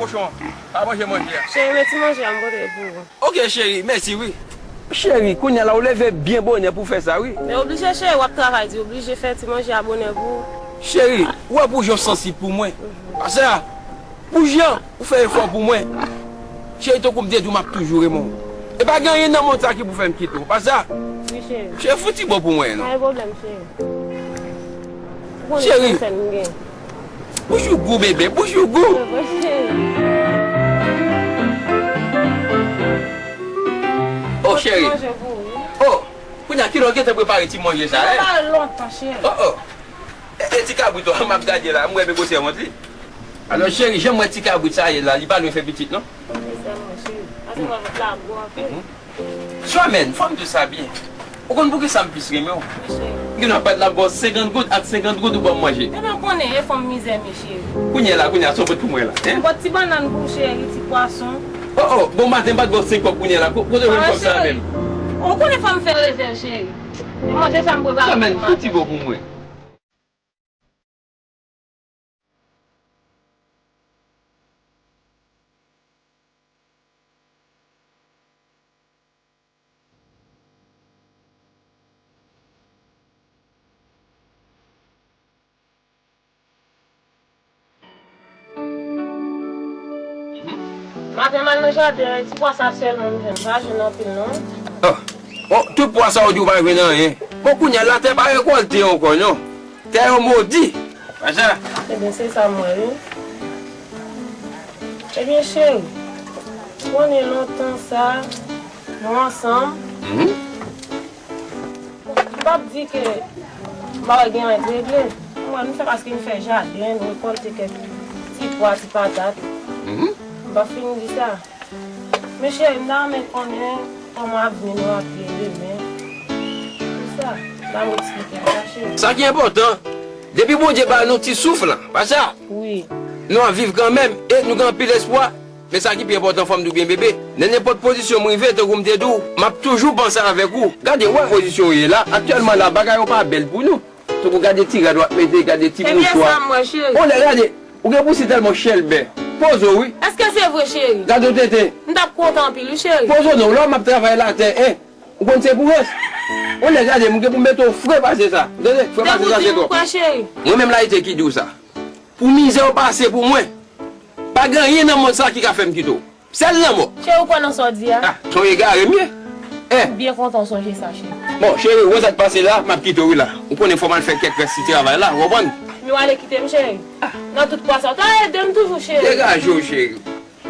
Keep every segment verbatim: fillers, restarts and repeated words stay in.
Kochon, pa manje manje a. Cheri, men ti manje a m pote pou ou. Ok, cheri, mèsi wi. Cheri, kounye a la ou leve byen bonè pou fè sa wi. Men oblije cheri, w ap travay di, oblije fè ti manje a bonè pou ou. Cheri, ou wè pou jan w sansib pou mwen. Pase a, pou jan ou fè efò pou mwen. Cheri, tankou m te di w, m ap toujou renmen w. E pa gen anyen nan mond sa ki pou fè m kite w. Pase a, wi, cheri. Cheri, fouti bon pou mwen non. Pa gen pwoblèm, cheri. Ou konnen cheri, sèl m gen. Bouch ou gou, bebe, bouch ou gou. Bebe, cheri. Oh, cheri. Manje pou ou, wi. Oh, kounye a, kilè w gentan prepare ti manje sa, hein? Mwen pa lontan, cheri. Oh, oh. E, e ti kabrit ou a, m ap gade la, m wè bebe se wont li. Alò, cheri, jan m wè ti kabrit sa ye la, li pa lwen fè pitit, non? Wi, sèlman, cheri. Paske mwen vant la gwo anpil. Mhm. Swa men, fò m di w sa byen. Ou konn poukisa m plis renmen w? Wi, cheri. M gen dwa bat la ba w senkant goud, ak senkant goud ou ban m manje. Ebyen, ou konnen, e fanm mizè m ye, cheri. Kounye a la, kounye a, sa w pot pou mwen la, hein? M pot ti bannann pou ou, cheri, ti pwason. Oh, oh, bon maten, m pa t ba w senk kòb kounye a la. Ko-, kote w jwenn kòb sa a menm? Ou konnen fò m fè rezèv, cheri. E manje sa m prepare pou maten. Swa men, fouti bon pou mwen. Maten m al nan jaden an, e ti pwa sa sèlman m jwenn, m pa jwenn anpil non. Oh, oh, tout pwa sa ou di ou pa jwenn anyen. Bon, kounye a, latè pa rekòlte ankò non. Tè yo modi. Pase a. Ebyen, se sa m wè, wi. Ebyen, cheri, ou konnen lontan sa, nou ansanm. Mhm. M p ap di ke m pa wè gen anyen k regle. M wè nou fè paske nou fè jaden, nou rekòlte kèk ti pwa, ti patat. Mhm. M p ap fin di sa. Men cheri, m ta renmen konnen kòman avni nou ap ye demen. Pou sa, ban m eksplike w sa, cheri. Sa ki enpòtan, depi Bondye ba nou ti souf lan, pa sa? Wi. Nou ap viv kanmenm e nou gen anpil espwa. Men sa ki pi enpòtan, fò m di w byen, bebe, nan nenpòt pozisyon m rive, tankou m te di w, m ap toujou panse avèk ou. Gade, wè pozisyon w ye la, aktyèlman la, bagay yo pa bèl pou nou. Tankou gade ti rad w ap mete, gade ti mouswa. Ebyen, sa m wè, cheri. On lè gade, ou gen pou si tèlman chèlbè. Poze w, wi. Èske se vre, cheri? Gade w tete. M t ap kontan anpil, wi, cheri. Poze w non, lè m ap travay latè, en. Ou konn se pou rès. On lè gade, m gen pou mete w fre pase sa. Tande, fre pase sa, se twòp. Mwen menm la, e te ki di w sa. Pou mizè w pase pou mwen. Pa gen anyen nan mond sa ki ka fè m kite w. Sèl lanmò. Cheri, ou kwè nan sa w di a? Ah, se yon egare m ye. Eh. M byen kontan w sonje sa, cheri. Bon, cheri, ou wè sa k pase la, m ap kite w wi la. Ou konnen fò m al fè kèk rès ti travay la, ou konprann? Men w ale kite m, cheri. Nan tout pwa sa, w ta ede m toujou, cheri. Degaje w, cheri.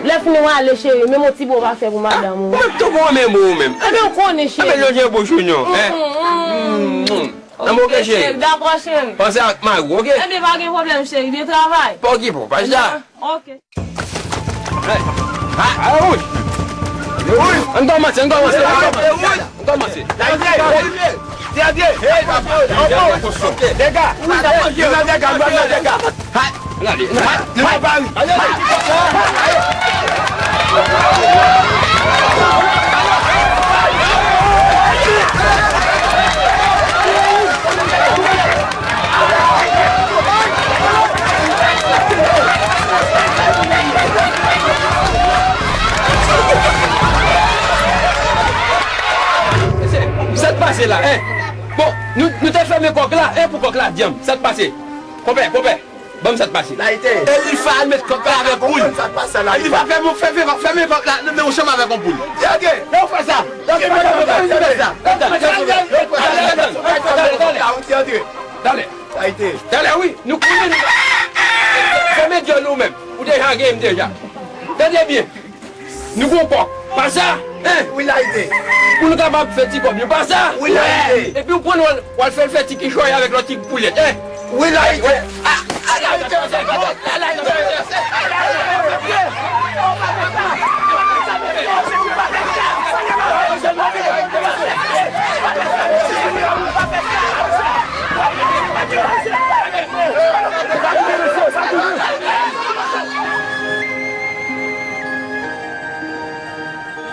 Lè fini w ale, cheri, menm yon ti bo w pa fè pou madanm ou. Ah, ou menm tou bon, menm ou menm. Ebyen, ou konnen, cheri. Ebyen, lonje bouch ou non, eh. Mm, mm, mm. Nan move cheri. Dakò, cheri. Panse ak mari w, oke? Ebyen, pa gen pwoblèm, cheri. Byen travay. Pa okipe w, pa chita. Ok. Hey. Ha, a wouj. Wouj. Ann kòmanse, ann kòmanse, ann kòmanse. Ann kòmanse. Dega. Dega. Dega. Dega. Gade, gade, gade, gade. Gade, gade. Sa k pase la, en? Bon, nou, nou te fèmen kòk la, en, pou kòk la dyanm. Sa k pase? Konpè, konpè. Ban m sa k pase. Layite. Elifa al met kòk la avèk woul. Sa k pase la, Elifa? Elifa, fèmen, fèmen, fèmen kòk la nan yon chanm avèk yon poul. Gade. Lè w fè sa. Lè w fè sa. Lè w fè sa. Talè, talè. Talè. Layite. Talè, wi. Nou konnen nou. Fèmen dyòl ou menm. Ou deja gen m deja. Tande byen. Nou gon kòk. Pa sa? En? Wi, Layite. Pou nou kapab fè ti kòb yo. Pa sa? Wi, Layite. Epi ou pran w al, w al fè l fè ti kichòy avèk lòt ti poulèt, en? Wi, Layite. Ah, ah, Layite.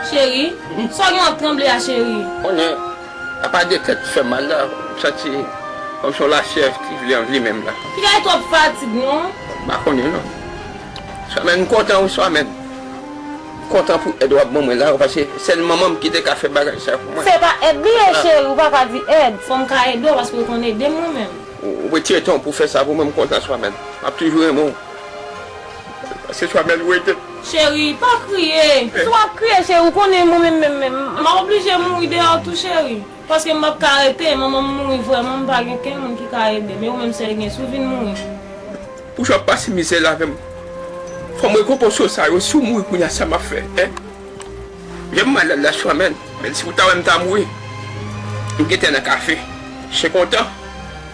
Cheri, sa w gen w ap tranble a, cheri? Konnen, apa de tèt fè mal la, m santi kòmsi yon lachè ki vle anvle menm la. Piga e twòp fatig, non? M pa konnen, non. Swa mèn, m kontan wi, swa mèn. M kontan pou èd w ap ban mwen la, paske sèl manman m ki te ka fè bagay sa pou mwen. Se pa èd li ye, cheri, ou pa ka di èd. Fò m ka ede w, paske w konn ede m mwen menm. Ou, ou retire tan w pou fè sa pou mwen, m kontan, swa mèn. M ap toujou renmen w. Paske swa mèn, ou ede m. Cheri, pa kriye. Si w ap kriye, cheri, ou konnen mwen menm, menm, menm, m ap oblije mouri deyò tou, cheri. Paske m p ap ka rete, manman m mouri vrèman, m pa gen kenn moun ki ka ede m. E ou menm sèl gen si w vin mouri. Poukisa w ap pase mizè la avè m? Fò m rekonpanse w sa yo, si w mouri kounye a, sa m ap fè, en? Lè m malad la, swa mèn, men si w ta wè m ta mouri, m gentan nan kafe. Chen kontan,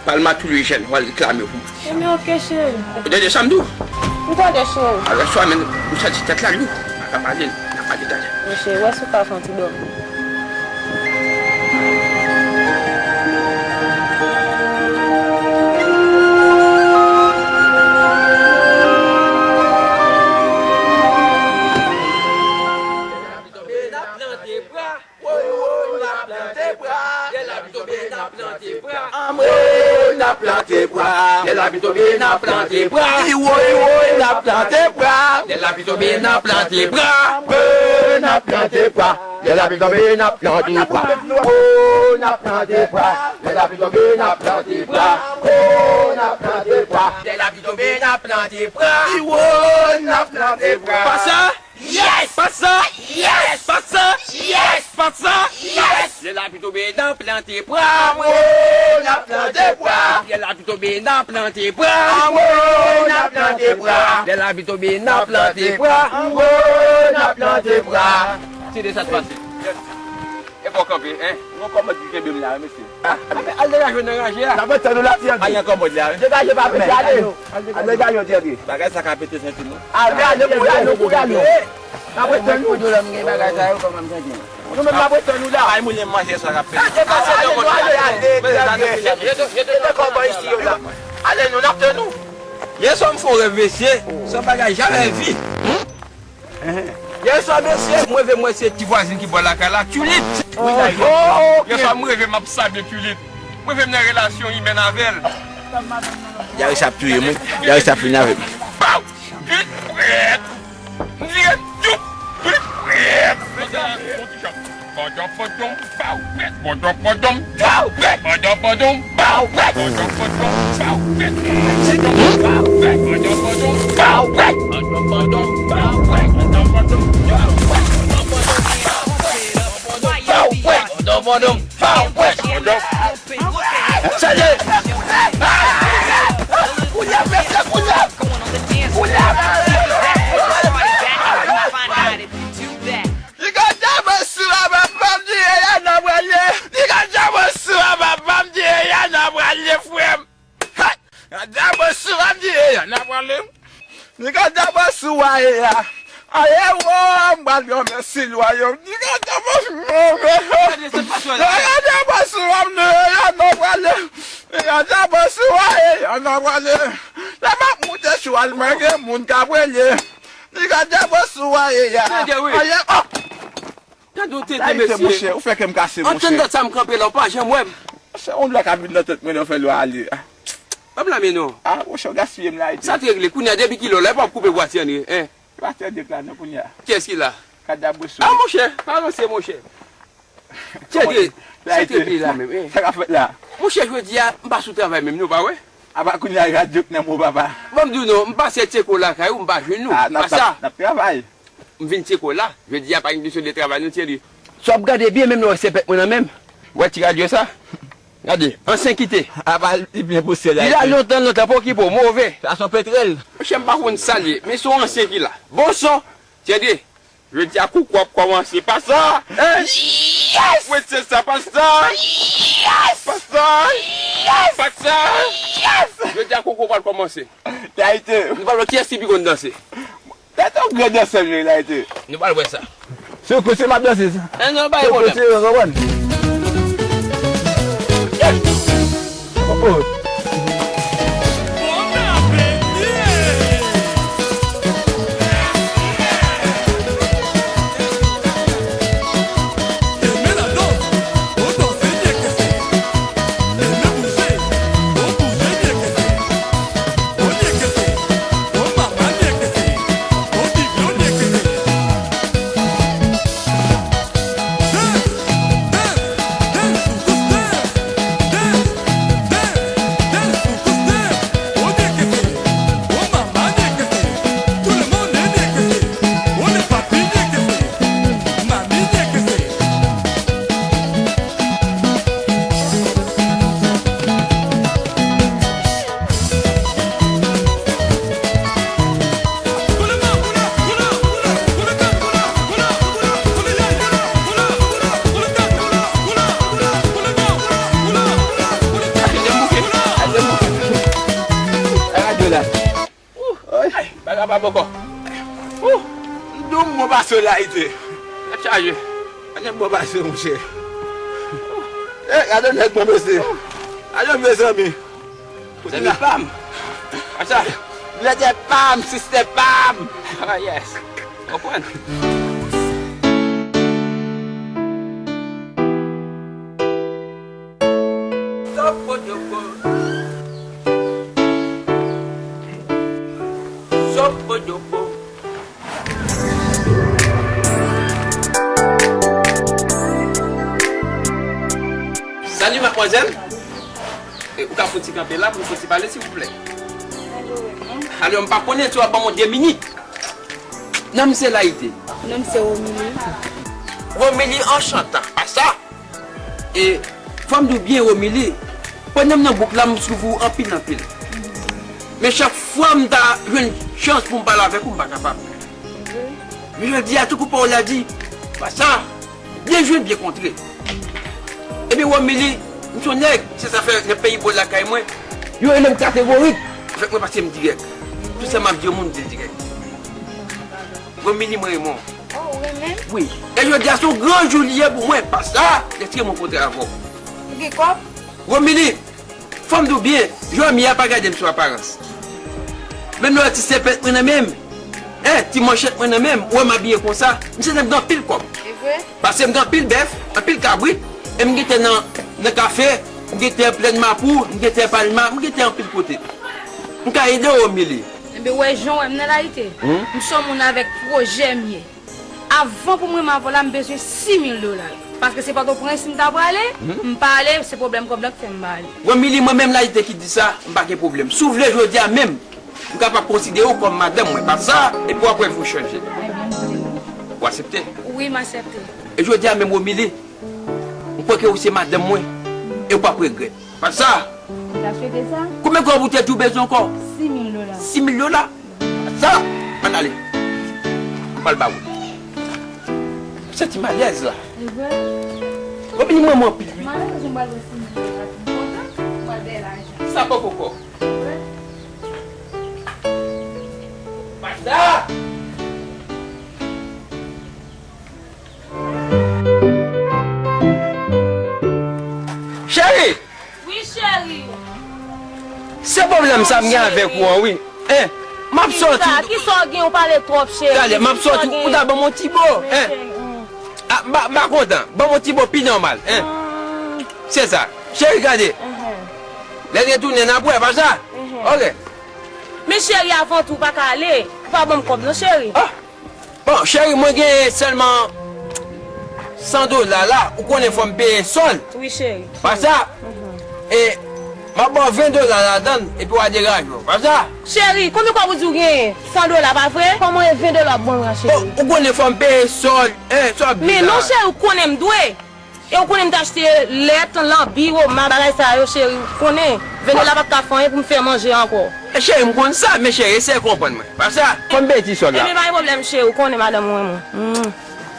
palma tou le jèn, w al reklame pou. Ebyen, oke, cheri. Ou tande sa m di w? M tande, cheri. Alò, swa mèn, m santi tèt la lou. M pa ka pale l, n a pale talè. Men cheri, wè si w ka fè yon ti dòmi. Lè lapli tonbe, n ap plante bra. Woy, woy, n ap plante bra. Lè lapli tonbe, n ap plante bra. Anmwe, n ap plante bra. Lè lapli tonbe, n ap plante bra. Iwo, iwo, n ap plante bra. Lè lapli tonbe, n ap plante bra. Anmwe, n ap plante bra. Lè lapli tonbe, n ap plante bra. Wo, n ap plante bra. Lè lapli tonbe, n ap plante bra. Wo, n ap plante bra. Lè lapli tonbe, n ap plante bra. Iwo, n ap plante bra. Pasa. Yes! Pasa! Yes! Pasa! Yes! Pasa! Yes! Lè lapli tonbe, n ap plante bra. Anwo, n ap plante bra. Lè lapli tonbe, n ap plante bra. Anwo, n ap plante bra. Lè lapli tonbe, n ap plante bra. Anwo, n ap plante bra. Tire sa t pase. E pa w kanpe, en? Non, kòmòd ki kenbe m la, mesye. Ah, men al degaje w nan ranje a. N ap tann ou la, Ti André. Al nan kòmòd la, wi. Degaje, pa pete, ale. Al degaje w, Ti André. Bagay sa ka pete senti nou. Ale, ale, ale, ale. N ap tann ou. Mwen, kote w la, m gen bagay sa yo, kòman m santi m? Nou menm, n ap tann ou la. Ay, moulen manje sa k ap pete. Ale, ale, ale, ale, ale, ale. Mete kòmòd isi yo la. Ale, nou, n ap tann ou. Yè swa m fè yon rèv, mesye. Se yon bagay jamè vi. Yè swa, mesye, m reve m wè se ti vwazin ki bò lakay la, Tulip. Wi, dayè. Yè swa, m reve m ap sabe Tulip. M reve m nan relasyon imèn avè l. Yaris ap touye m, wi. Yaris ap fini avè m. Baw! Pit prèt! M di, pit prèt! Bòdòbòdòm, bawpèt. Bòdòbòdòm, bawpèt. Bòdòbòdòm, bawpèt. Bòdòbòdòm, bawpèt. Bòdòbòdòm, bawpèt. Bòdòbòdòm, bawpèt. Bòdòbòdòm, bawpèt. Bòdòbòdòm, bawpèt. Sa ye? Kounye a, mesye, kounye a. Kounye a. Li ka djabosou a papa m di e ya n a prale. Li ka djabosou a papa m di e ya n a prale, frè m. Hey! Li ka djabosou a m di e ya n a prale. Li ka djabosou a e ya. Aye wo, m pral yon mèsi lwayo. Li ka djabosou a m di e ya n a prale. Li ka djabosou a e ya n a prale. Li ka djabosou a e ya n a prale. Lè m ap moute chwal mwen gen moun k ap rele. Li ka djabosou a e ya. Tande, wi. Aye, oh! Gade yon tenten, mesye. Monchè, ou fè kè m kase, monchè. An tèt sa m kanpe la, ou pa janm wè m. Monchè, yon lwa k ap vin nan tèt mwen, lè w fè lwa ale. Pa blame non. Ah, monchè, w gaspiye m la, ete. Sa te regle, kounye a, depi kilè w la, epa w ap koupe bwa Ti André, en? Se pa Ti André k la, non, kounye a. Kiyès ki la? Kadab Reso. Ah, monchè, pa ranse, monchè. Ti André, sa te regle la menm, en? Sa k ap fèt la? Monchè, jodi a, m pa sou travay menm, non, pa wè? Apa kounye a, radyo k nan men w, papa. Ban m di w non, m pase Tcheko lakay ou, m pa jwenn ou. Ah, n ap, n ap travay. M vin Tcheko la. Jodi a pa gen kesyon de travay non, Thierry. Si w ap gade byen, menm lè w wè sèpèt mwen nan men m, wè ti radyo sa? Gade, ansyen kite. Apa li byen pousye la. Li la lontan, lontan, pa okipe w, move. Sa se yon petrèl. Monchè, m pa konn sa l ye, men se yon ansyen ki la. Bon son, Thierry. Jodi a koukou ap kòmanse. Pasa! Hey! Yes! Wè se sa, pasa! Yes! Pasa! Yes! Pasa! Yes! Jodi a koukou pral kòmanse. Layite. Nou pa wè kiyès ki pi konn danse. Tèt yon gran dansè m ye, Layite. Nou pral wè sa. Se kou se m ap danse sa. Eh non, pa gen pwoblèm. Se kou se yo, konprann? Oh, oh. Oy. Ay, bagay pa bòkò. Ouh. M di w m bon pase w layite. Tèt chaje. Anyen bon pase w, monchè. Eh, gade nèg mwen, mesye. Gade, mezanmi. Zanmi pa m. Konsa. Brother pa m, sister pa m. Ah, yes. Konprann. Sopotopo. Sopotopo. Salut, mademoiselle. E, ou ka fouti kanpe la pou nou fouti pale, silvouplè? Alò, m pa konnen si w ap ban mwen de minit. Non m se Layite. Non m se Romili. Romili, anchantan. Pa sa? E, fò m di w byen, Romili, pandan m nan gwoup la, m swiv ou anpil, anpil. Men chak fwa m ta jwenn chans pou m pale avèk ou, m pa kapab. Men jodi a, tankou pawòl la di, pa sa, byen jwenn, byen kontre. Ebyen, Romili, m se yon nèg, se sa fè nan peyi bò lakay mwen, yo rele m kategorik. Avèk mwen, paske m dirèk. Tout sa m ap di yon moun, m di l dirèk. Romili, mwen renmen w. Oh, ou renmen m? Wi. E jodi a se yon gran jou li ye pou mwen, pa sa, lèske mwen kontre avè w. Ou gen kòb? Romili, fò m di w byen, Jomi a pa gade m sou aparans. Menm lè w wè ti sèpèt mwen nan men m, en, ti manchèt mwen nan men m, ou wè m abiye konsa, m se nèg gen anpil kòb. E vre? Paske m gen anpil bèf, anpil kabrit, e m gentan nan, nan kafe, m gentan Plèn Mapou, m gentan Palma, m gentan anpil kote. M ka ede w, Romili. Enben, w wè jan w wè m nan Layite. Hmm? M se yon moun avèk pwojè m ye. Avan pou m renmen avè w la, m bezwen sis mil dola. Paske se Pòtoprens m ta prale, hmm, m pa ale, se pwoblèm kòb la k fè m pa ale. Romili, mwen menm Layite ki di sa, m pa gen pwoblèm. Si w vle jodi a menm, m kapab konsidere w kòm madanm mwen. Pa sa, epi w ap wè vi w chanje. Ebyen, m vle wi. Ou aksepte? Wi, m aksepte. E jodi a menm, Romili, m kwè ke ou se madanm mwen, e ou p ap regrèt. Pa sa? M ta swete sa. Konbyen kòb ou te di w bezwen ankò? Sis mil dola. Sis mil dola? Sa, ann ale. M pral ba ou. M santi m alèz la. E vre? Ou vin mwen, mwen anpil, wi. M alèz, m pral wè sis mil dola. M kontan, m pral bay lajan. Sa poko kò. E vre? Basta! Cheri! Wi, cheri. Se pwoblèm sa m gen avèk ou an, wi. En, m ap sòti. Kisa? Kisa w gen? Ou pale twòp, cheri. Talè, m ap sòti. Ou ta ban m yon ti bo, en. A, m pa, m pa kontan. Ban m yon ti bo pi nòmal, en. Se sa. Cheri, gade. Lè n retounen, n ap wè, pa sa? Ok. Men cheri, avan tou, ou pa ka ale. Ou pa ban m kòb non, cheri. Ah! Bon, cheri, mwen gen sèlman san dola la, ou konnen fò m peye sòl. Wi, cheri. Pa sa? E, m ap ba w ven dola ladan l, epi w a degaje w. Pa sa? Cheri, konbyen kòb ou di w genyen? San dola, pa vre? Kòman e ven dola w ap ban mwen an, cheri? Bon, ou konnen fò m peye sòl, en, sa w ap di la. Men non, cheri, ou konnen m dwe. E ou konnen m te achte lèt, lanbi, woma, bagay sa yo, cheri. Ou konnen, ven dola p ap ka fè anyen pou m fè manje ankò. E cheri, m konn sa, men cheri, eseye konprann mwen. Pa sa, fò m peye ti sòl la. Ebyen, pa gen pwoblèm, cheri, ou konnen madanm mwen, mwen.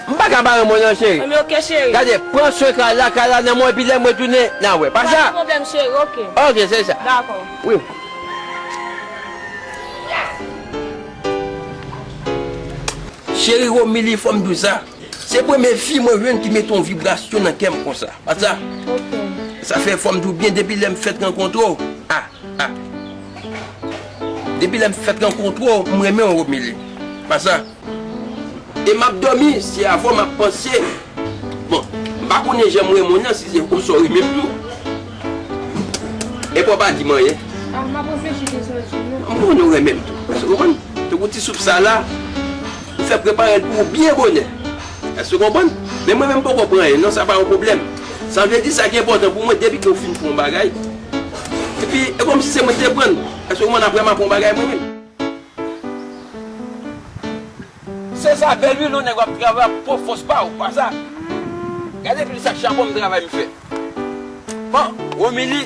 M pa ka bare mwen non, cheri. Ebyen, ok, cheri. Gade, pran swen kay la, kay la nan mwen, epi lè m retounen, n a wè. Pa sa? Pa gen pwoblèm, cheri, ok. Ok, se sa. Dakò. Wi. Cheri Romili, fò m di w sa. Se premye fi mwen jwenn ki mete yon vibrasyon nan kè m konsa. Pa sa? Ok. Sa fè fò m di w byen depi lè m fèk rankontre w. Ah, ah. Depi lè m fèk rankontre w, m renmen w, Romili. Pa sa? E m ap dòmi, se avè w m ap panse. Bon, m pa konnen jan m renmen w nan, si se konsa w renmen m tou. Epi w pa di m anyen. Ah, m ap reflechi de sa w di non. M konnen w renmen m tou. Èske w konprann? Tankou ti soup sa la, ou fè prepare l pou ou byen bonè. Èske w konprann? Men mwen menm m poko pran anyen, non, sa pa yon pwoblèm. Sa vle di sa ki enpòtan pou mwen, depi ke w fin pran yon bagay. Epi, e kòmsi se mwen ki te pran l. Èske w konprann, apre m ap pran yon bagay mwen menm? Se sa, bèl wi, lè w nèg w ap travay, ap pran fòs pa w, pa sa. Gade pil sak chabon m travay m fè. Bon, Romili,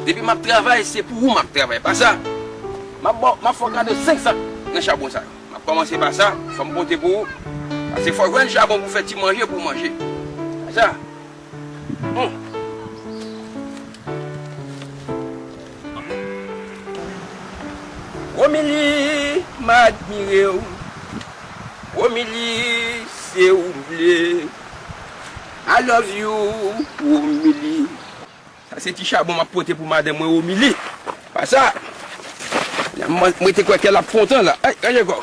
depi m ap travay, se pou ou m ap travay, pa sa. M ap ba w, m ap fè w kado senk sak nan chabon sa yo. M ap kòmanse pa sa, fò m konte pou ou. Paske fò w jwenn chabon pou w fè ti manje pou w manje. Pa sa. Hmm. Romili, m admire w. Romili, se ou m vle. I love you, Romili. Sa se ti chabon m ap pote pou madanm mwen, Romili. Pa sa, mwen, mwen te kwè ke l ap kontan la. Ay, gade ankò.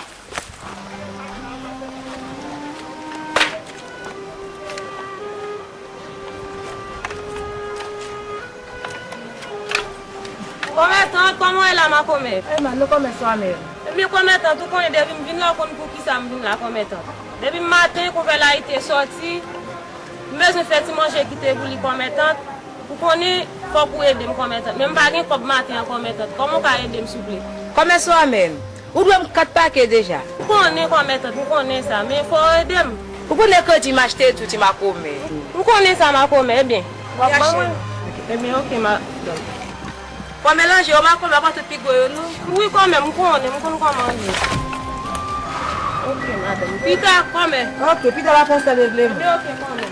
Kòmètan, kòman w ye la, makomè? Ey man, nou kòmè swa menm. Ebyen, kòmètan, ou konnen depi m vin la, ou konn poukisa m vin la, kòmètan. Depi maten, konpè Layite sòti, m bezwen fè ti manje kite pou li, kòmètan. Ou konnen, fòk ou ede m, kòmètan. Men m pa gen kòb maten an, kòmètan. Kòman w ka ede m, souple? Kòmè swa menm. Ou dwe m kat pake deja. M konnen, kòmètan, m konnen sa, men fò w ede m. Ou konnen kredi m achte tou, ti makomè. M konnen sa, makomè, ebyen, w ap ban mwen. Ebyen, oke, madanm. Fò melanje yo, makomè, pa tout pi gwo yo, non. Wi, kòmè, m konnen, m konn kòman l ye. Oke, madanm. Pita, kòmè. Oke, pita la fè sa, vle, vle. Ebyen, oke, kòmè.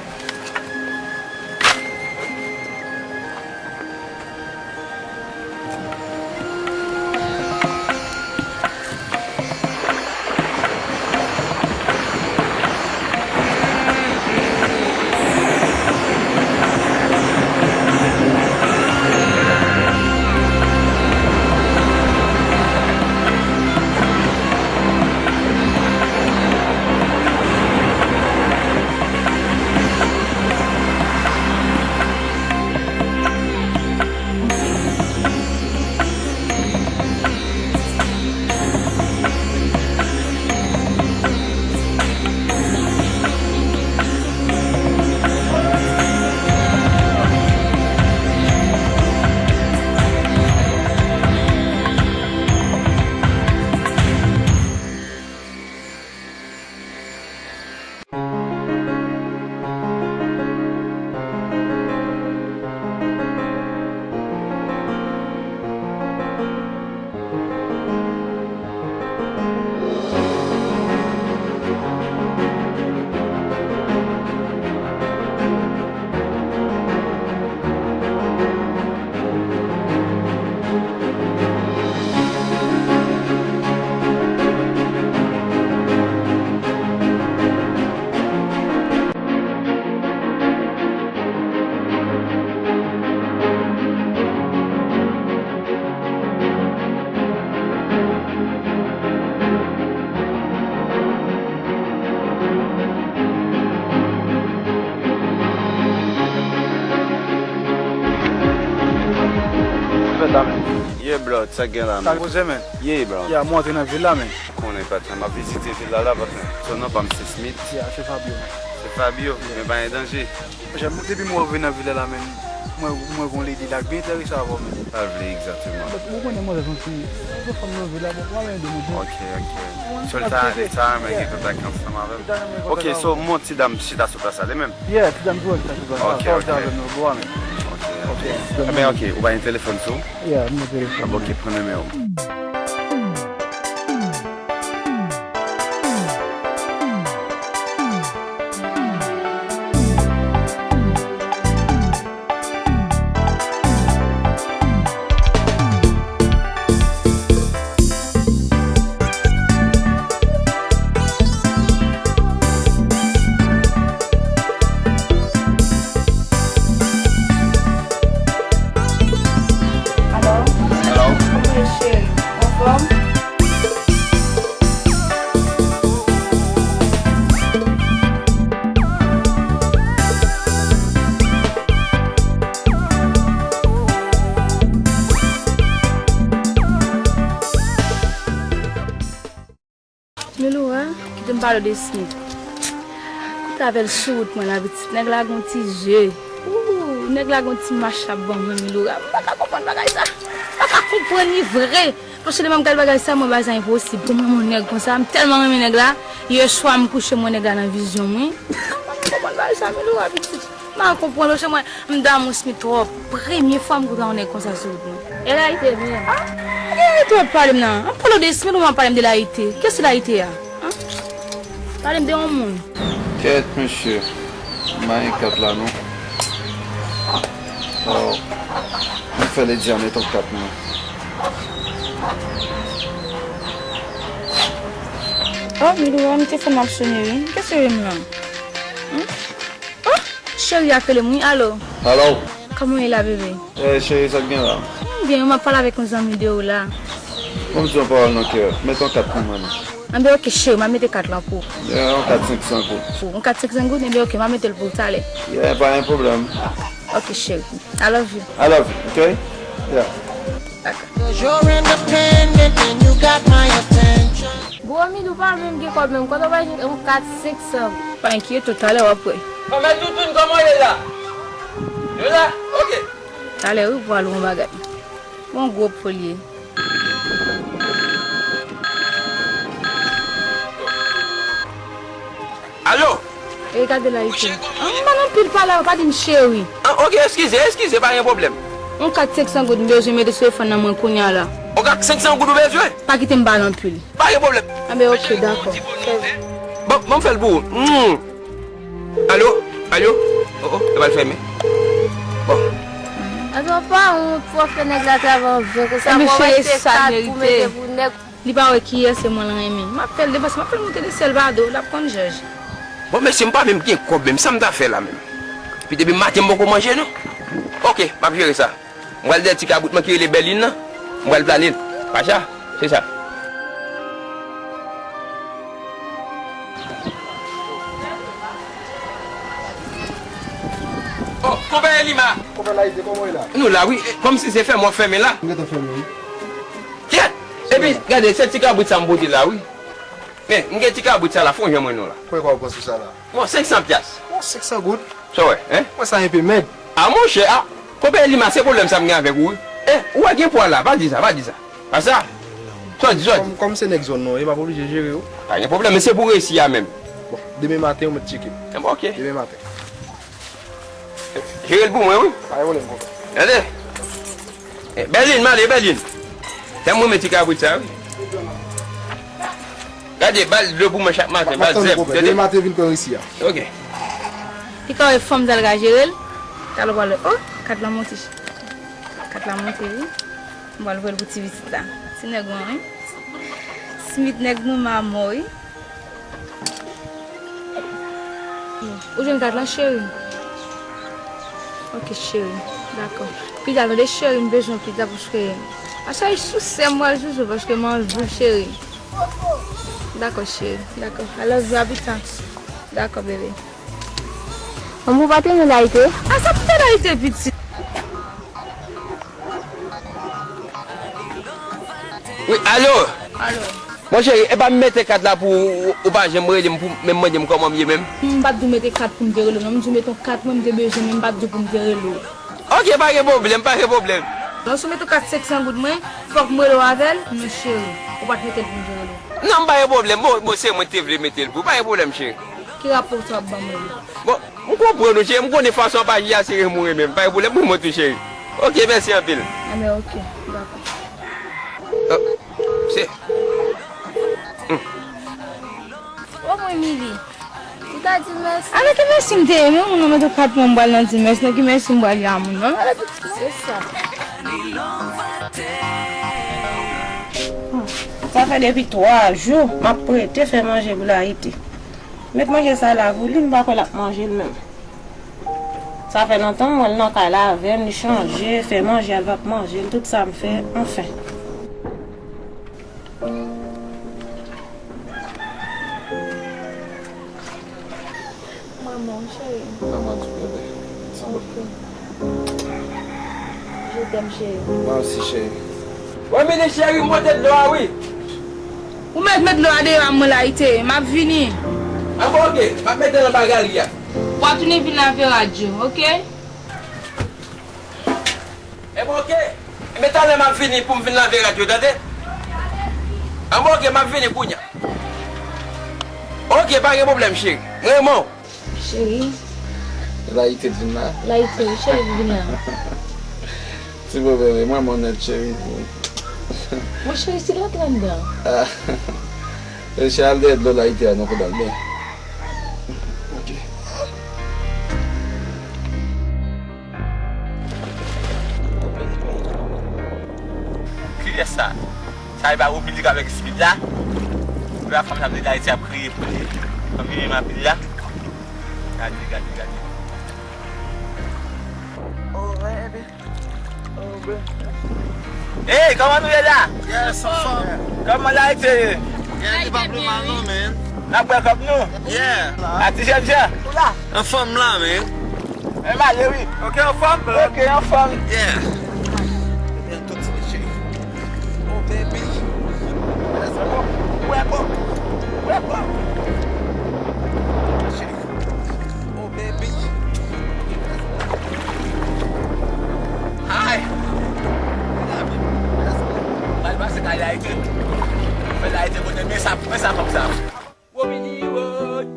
Fèt la, men. Yeah, bro, sa k gen la, men. Sa poze, men. Yeah, bro. Yeah, mwen antre nan vil la, men. Konnen, patnè, m ap vizite vil la, la, patnè. So, non pa m se Smith. Yeah, se Fabio, men. Se Fabio, men pa gen danje. Monchè, m, depi m rive nan vil la, la, men, mwen, mwen gon lady la k byen enterese avè w, men. Sa l vle egzakteman? But ou konnen manzè se yon ti, se yon fanm nan vil la, bon, mwen ede, monchè. Ok, ok. So, l ta, li ta renmen gen kontak ansanm avè m. Ok, so, m wè yon ti dam chita sou plas la, li menm? Yeah, ti dam tou chita sou plas la. Ok, ok. Sa w di avè m nan bò a, men. Ok, ok. Ebyen, ok, ou pa gen telefòn sou ou? Yeah, m gen telefòn. Ah, ok, pran nimewo m. Alo? Alo? Kòman w ye, cheri? Anfòm? Miloura, kite m pale w de Smith. Koute avè l sou wout mwen la, pitit. Nèg la gon ti je. Ooh, nèg la gon ti mach ap ban mwen, Miloura. M pa ka konprann bagay sa. M pa ka konprann li vre. Paske depi m gade bagay sa, mwen bagay sa enposib. Pou mwen, yon nèg konsa, m tèlman renmen nèg la. Yè swa, m kouche, m wè nèg la nan vizyon m, wi. M pa ka konprann bagay sa, Miloura, pitit. M pa ka konprann, paske mwen, m damou Smith twòp. Premye fwa m koute yon nèg konsa sou wout mwen. E Layite menm? Ah, e Layite w ap pale m nan? An pale w de Smith, ou ap pale m de Layite? Kiyès se Layite a? An? Pale m de yon moun. Kèt, mesye. M pa gen kat la, non. Oh. M fè ledi a met yon kat, non. Oh, Milou, wè m te fè m ap sone wi. Kiyès rele m nan? Hmm? Oh, cheri ap rele m wi. Alo. Alo. Kòman w ye la, bebe? Eh, cheri, sa k gen la? M byen, m ap pale avèk yon zanmi de ou la. Ban m di yon pawòl nan kè. Mete yon kat pou mwen non. Anben, oke, cheri, m ap mete kat lan pou ou. Yeah, yon kat senk san goud. Pou yon kat senk san goud? Anben, oke, m ap mete l pou ou talè. Yeah, pa gen pwoblèm. Oke, cheri. I love you. I love you, okay? Yeah. Dakò. Cause you're independent and you got my attention. Gwo Milou pa menm gen kòb menm. Kote w bay yon kat senk san? Pa enkyete w, talè w ap wè. Manman Toutoun, kòman w ye la? Yo la? Oke. Talè wi pou al yon bagay. Yon gwo polye. Alo? E gade la, ite. An, m pa nan pil pale avè w, pa di m cheri. An, oke, eskize, eskize, pa gen pwoblèm. Yon kat senk san goud m bezwen mete sou telefòn nan mwen kounye a la. Yon kat senk san goud ou bezwen? Pa kite m pale anpil. Pa gen pwoblèm. Anben, oke, dakò. Ban, ban m fè l pou ou. Hmm. Alo? Alo? Oh, oh, yo pral fèmen. Bon. Èske w pa wont pou w ap fè nèg la travay an ven konsa? Ebyen, cheri, e sa l merite. Li pa wè kiyès se mwen l renmen. M ap fè l depanse, m ap fè l moute de sèl pa do, l ap konn jòj. Bon, mesye, m pa menm gen kòb menm, sa m ta fè la menm? Pi depi maten m poko manje non. Oke, m ap jere sa. M pral dèyè ti kabrit mwen ki rele Bèlin nan. M pral plane l. Pacha, se sa. Oh, konpè Elima. Konpè Layite, kòman w ye la? Nou la, wi. Kòmsi se fèmen w ap fèmen la. M gentan fèmen, wi. Kyèt! Epi, gade, se ti kabrit sa m pote la, wi. Men, m gen ti kabrit sa la, fè w jan mwen non la. Konbyen kòb w pran sou sa la? Bon, senk san pyas. Bon, senk san goud. Sa w wè, en? Mwen sa enpe mèg. A, monchè, a, konpè Elima, se pwoblèm sa m gen avèk ou, wi. E, ou wè gen pwa la, pa di sa, pa di sa. Pa sa. Sa w di, sa w di. Kòm, kòm se nèg zòn nan w ye, m ap oblije jere w. Pa gen pwoblèm, men se pou resi a menm. Bon, demen maten, ou mèt tcheke m. Enben, oke. Demen maten. Jere l pou mwen, wi. Pa gen pwoblèm, konpè. Tande. Eh, Bèlin, m ale, Bèlin. Tèm mwen mete kabrit sa, wi. Gade, ba l dlo pou mwen chak maten, ba l zèb, tande? Demen maten vin pran resi a. Oke. Li ka wè fòm sa l ka jere l. Talè w pral wè. Oh, kat la monte. Kat la monte, wi. M pral voye l pou ti pitit la. Ti nèg mwen, wi. Smith nèg mwen, m a mò, wi. Ou jwenn kat lan, cheri? Ok, cheri. Dakò. Pita, tande, cheri, m bezwen w pita paske a chay sou sè m, m pral joujou paske m anvi w, cheri. Dakò, cheri. Dakò. I love you, a pita. Dakò, bebe. Manman, ou pa te renmen layite? A sa pou te layite, pitit? Wi, alo? Alo. Bon, cheri, epa m mete kat la pou ou, ou pa janm rele m pou menm mande m kòman m ye menm? M pa t di w mete kat pou m te rele w, non. M di w mete yon kat mwen m te bezwen, men m pa t di w pou m te rele w. Ok, pa gen pwoblèm, pa gen pwoblèm. Non, si w mete yon kat senk san goud mwen, fòk m rele w avè l? Non, cheri, ou pa t mete l pou m te rele w. Non, pa gen pwoblèm. Bon, bon, se mwen ki te vle mete l pou ou. Pa gen pwoblèm, cheri. Ki rapò sa w ap ban mwen? Bon, m konprann ou, cheri. M konnen fason w ap aji a, se renmen w renmen m. Pa gen pwoblèm pou mwen tou, cheri. Ok, mèsi anpil. Enben, ok. Dakò. Oh, se. Hmm. Bon, mwen, Mili. Ou ta di mèsi. Ala ki mèsi m te ye, men moun nan mete kat mwen m pral nan di mèsi, nan ki mèsi m pral ye a moun nan? Ala ki se sa. Hmm. Sa fè depi twa jou m ap prete fè manje pou Layite. Met manje sa la pou li, m pa kwè l ap manje l menm. Sa fè lontan m wè l nan kay la avè m, li chanje, fè manje a, l p ap manje l, tout sa m fè, anfen. Manman, cheri. Manman, ti bebe. Ok. Je t'aime, cheri. Mwen osi, cheri. Wè, Mili, cheri, m pote dlo a, wi. Ou mèt met dlo a deyò a mwen Layite, m ap vini. A bon, ok, m ap mete nan bagay li a. W ap tounen vin lave rad yo, ok? Enben, ok. Enben, talè m ap vini pou m vin lave rad yo, tande? Enben, ok, m ap vini kounye a. Ok, pa gen pwoblèm, cheri. M renmen w. Cheri. Layite t vin la? Layite, wi, cheri, vin la. Ti bebe, m renmen w nèt, cheri. Mon cheri, se lòt la anndan. Ah. Cheri, al dèyè dlo Layite a, non, pou dal, men. Ok. Kilès sa? Sa e pa Romilik avèk Smith la? La fanm sa vle Ayiti ap kriye pou li. Fanm li menm anpil la. Gade, gade, gade. Oh, baby. Oh, baby. Hey, kòman nou ye la? Yes, anfòm. Kòman Ayiti ye? Yeah, li pa pli mal non, man. N ap bwè kòb nou? Yeah. A ti jèn jan. Anfòm la, man. Mwen male wi. Ok, anfòm, bro. Ok, anfòm. Yeah. Bèl tout ti cheri. Oh, baby. Let's go. Wrap up. Wrap up. Cheri. Oh, baby. Hi. Love you. Let's go. Bal pase kay Ayiti. Fè Ayiti kote men sa, men sa kòm sa. Womili woy.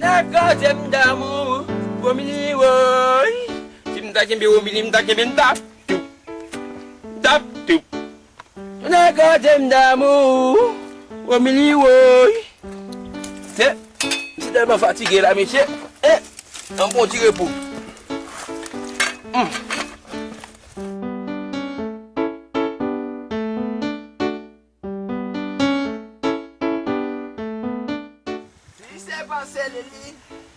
Nèg koze m damou. Womili woy. Si m ta kenbe Womili, m ta kenbe n tap toup. Tap toup. Nèg koze m damou. Womili woy. Se, m si tèlman fatige la, mesye. Eh, an bon ti repo. Hmm. Li se panse li, li,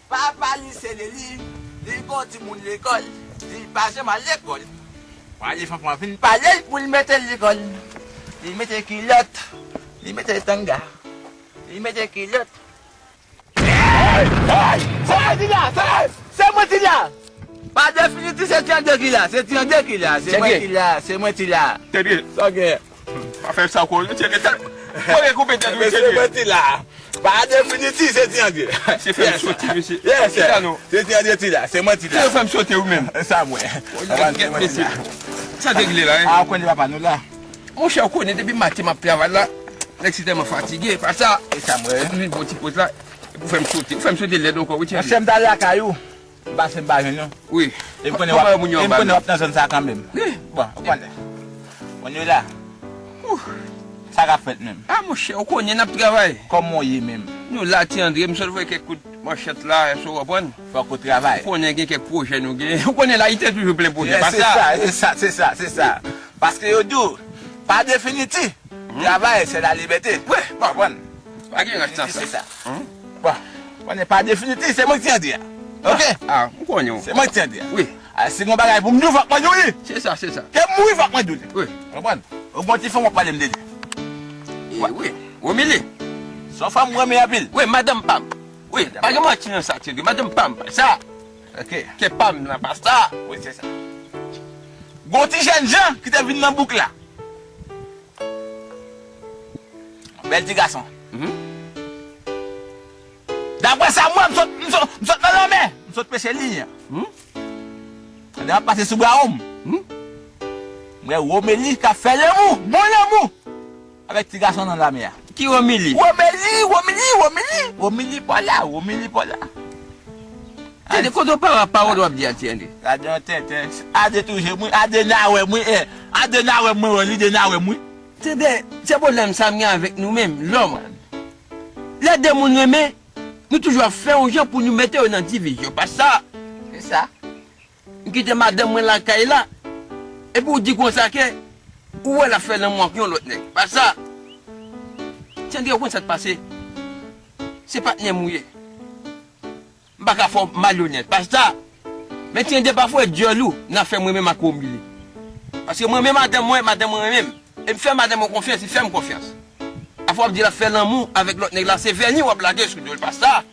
papa li se li, li, li gon timoun lekòl, li pa janm al lekòl. Pale fanfan vin pale l pou l mete l lekòl. Li mete kilòt, li mete tanga, li mete kilòt. Hey! Hey! Se mwen ki la! Se, se mwen ki la! Pa definiti, se Tyandye ki la, se Tyandye ki la, se mwen ki la, se mwen ki la. Tyandye. Sa w gen? Pa fè sa ankò, Tyandye. Mwen gen koupe tèt ou, Tyandye. Se mwen ki la. Pa definiti, se Tyandye. Se fè m sote, mesye. Yes, sir. Se Tyandye ki la, se mwen ki la. Ou fè m sote ou menm. Sa mwen. Gèt, gèt, mesye. Sa te regle la, hein? A, ou konnen papa nou la. Monchè, ou konnen depi maten m ap travay la, nèg si tèlman fatige, pa sa. E sa mwen. Ou vin bon ti poz la, epi ou fè m sote. Ou fè m sote lèd ankò, wi, Tyandye. Monchè, m t al lakay ou. M pase m pa jwenn ou. Wi. E m konnen w ap, e m konnen w ap nan zòn sa kanmenm. Wi. Bon, ou konnen. Kounye la. Sa k ap fèt menm? A, monchè, ou konnen n ap travay. Kòman w ye menm? Nou la, Ti Andre, m sot voye kèk kout manchèt la, èske w konprann? Fòk ou travay. Ou konnen gen kèk pwojè nou gen. Ou konnen Ayiti toujou plen pwojè, pa sa? Se sa, se sa, se sa, se sa. Paske yo di w, pa definiti. Travay, se la libète. Wi, bon. Konprann? Pa gen rans nan sa. Se sa. Bon, konnen pa definiti, se mwen ki Ti Andre a. Ok? A, m konnen w. Se mwen ki Ti Andre a. Wi. A, si gon bagay pou m di w, fòk mwen di w li. Se sa, se sa. Ke m mouri, fòk mwen di w li. Wi. Konprann? Ou gon ti fanm w ap pale m de li. E wi. Womili. Se yon fanm mwen renmen anpil. Wi, madanm pa m. Wi, pa gen manti nan sa, Ti Andre. Madanm pa m, pa sa. Ok. Ke pa m nan, pa sa. Wi, se sa. Gon ti jèn jan ki te vin nan bouk la. Bèl ti gason. Mhm. Daprè sa m wè, m sot, m sot, m sot nan lanmè. M sot peche liy an. Mhm. Pandan m ap pase sou Brawonm, mhm, m wè Womili k ap fè lanmou, bon lanmou, avèk ti gason nan lanmè a. Ki Womili? Womili, Womili, Womili, Womili pa la, Womili pa la. Tande kote w pa wè pawòl w ap di a, Ti Andre. Gade yon tenten. Ade toujou, mwen, Ade n a wè m, wi, eh. Ade n a wè m, mwen wè li, de n a wè m, wi. Tande, se pwoblèm sa m gen avèk nou menm, lòm. Lè de moun renmen, nou toujou ap fè yon jan pou nou mete yo nan divizyon, pa sa? Se sa. M kite madanm mwen lakay la, epi w di konsa ke ou wè l ap fè lanmou ak yon lòt nèg, pa sa? Ti Andre, ou konn sa k pase? Se patnè m ou ye. M pa ka fè w malyonèt, pa sa. Men Ti Andre, pafwa dyòl ou nan fè mwen menm ak Womili. Paske mwen menm madanm mwen, madanm mwen renmen m. E m fè madanm mwen konfyans, li fè m konfyans. Afwa w ap di l ap fè lanmou avèk lòt nèg la, se vèni w ap lage sou do l, pa sa.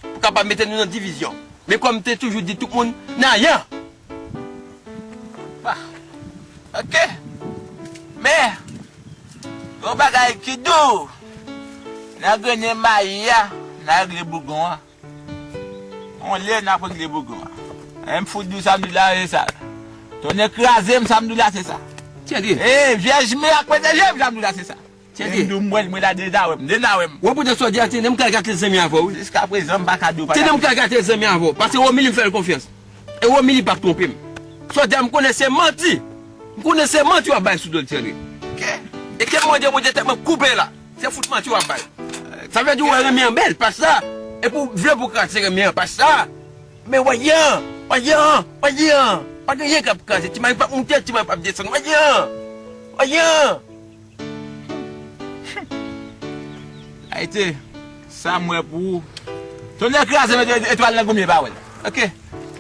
Pou kapab mete nou nan divizyon. Men kòm m te toujou di tout moun, n a yan. Bah, ok. Men, yon bagay ki dou, nan grennen mayi a, nan regle bougon an. On lè n ap regle bougon an. M fout di w sa m di w la, se sa. Tonnè kraze m, sa m di w la, se sa. Ti Andre. E, Vyèj Mè ak pwoteje m, sa m di w la, se sa. Ti Andre. M di w, m wè l, mwen la, de n a wè m, de n a wè m. Wè poutèt sa w di a, Ti Andre, m ka gate zanmi avè w, wi. Jiskaprezan, m pa ka di w pa. Ti Andre, m ka gate zanmi avè w, paske Womili m fè l konfyans. E Womili pa k twonpe m. Sa w di a, m konnen se manti. M konnen se manti w ap bay sou do l, Ti Andre. Ok. E ke m mande Bondye tèt mwen koupe la. Se fout manti w ap bay. Sa vle di w wè renmen an bèl, pa sa. Epi w vle pou w kraze renmen an, pa sa. Men w a yan, w a yan, w a yan. Pa gen anyen k ap kraze. Ti mari p ap moute, ti mari p ap desann. W a yan, w a yan. Ete, sa m wè pou ou. Tonnè kraze m, etwal nan goumye pa wè l. Oke.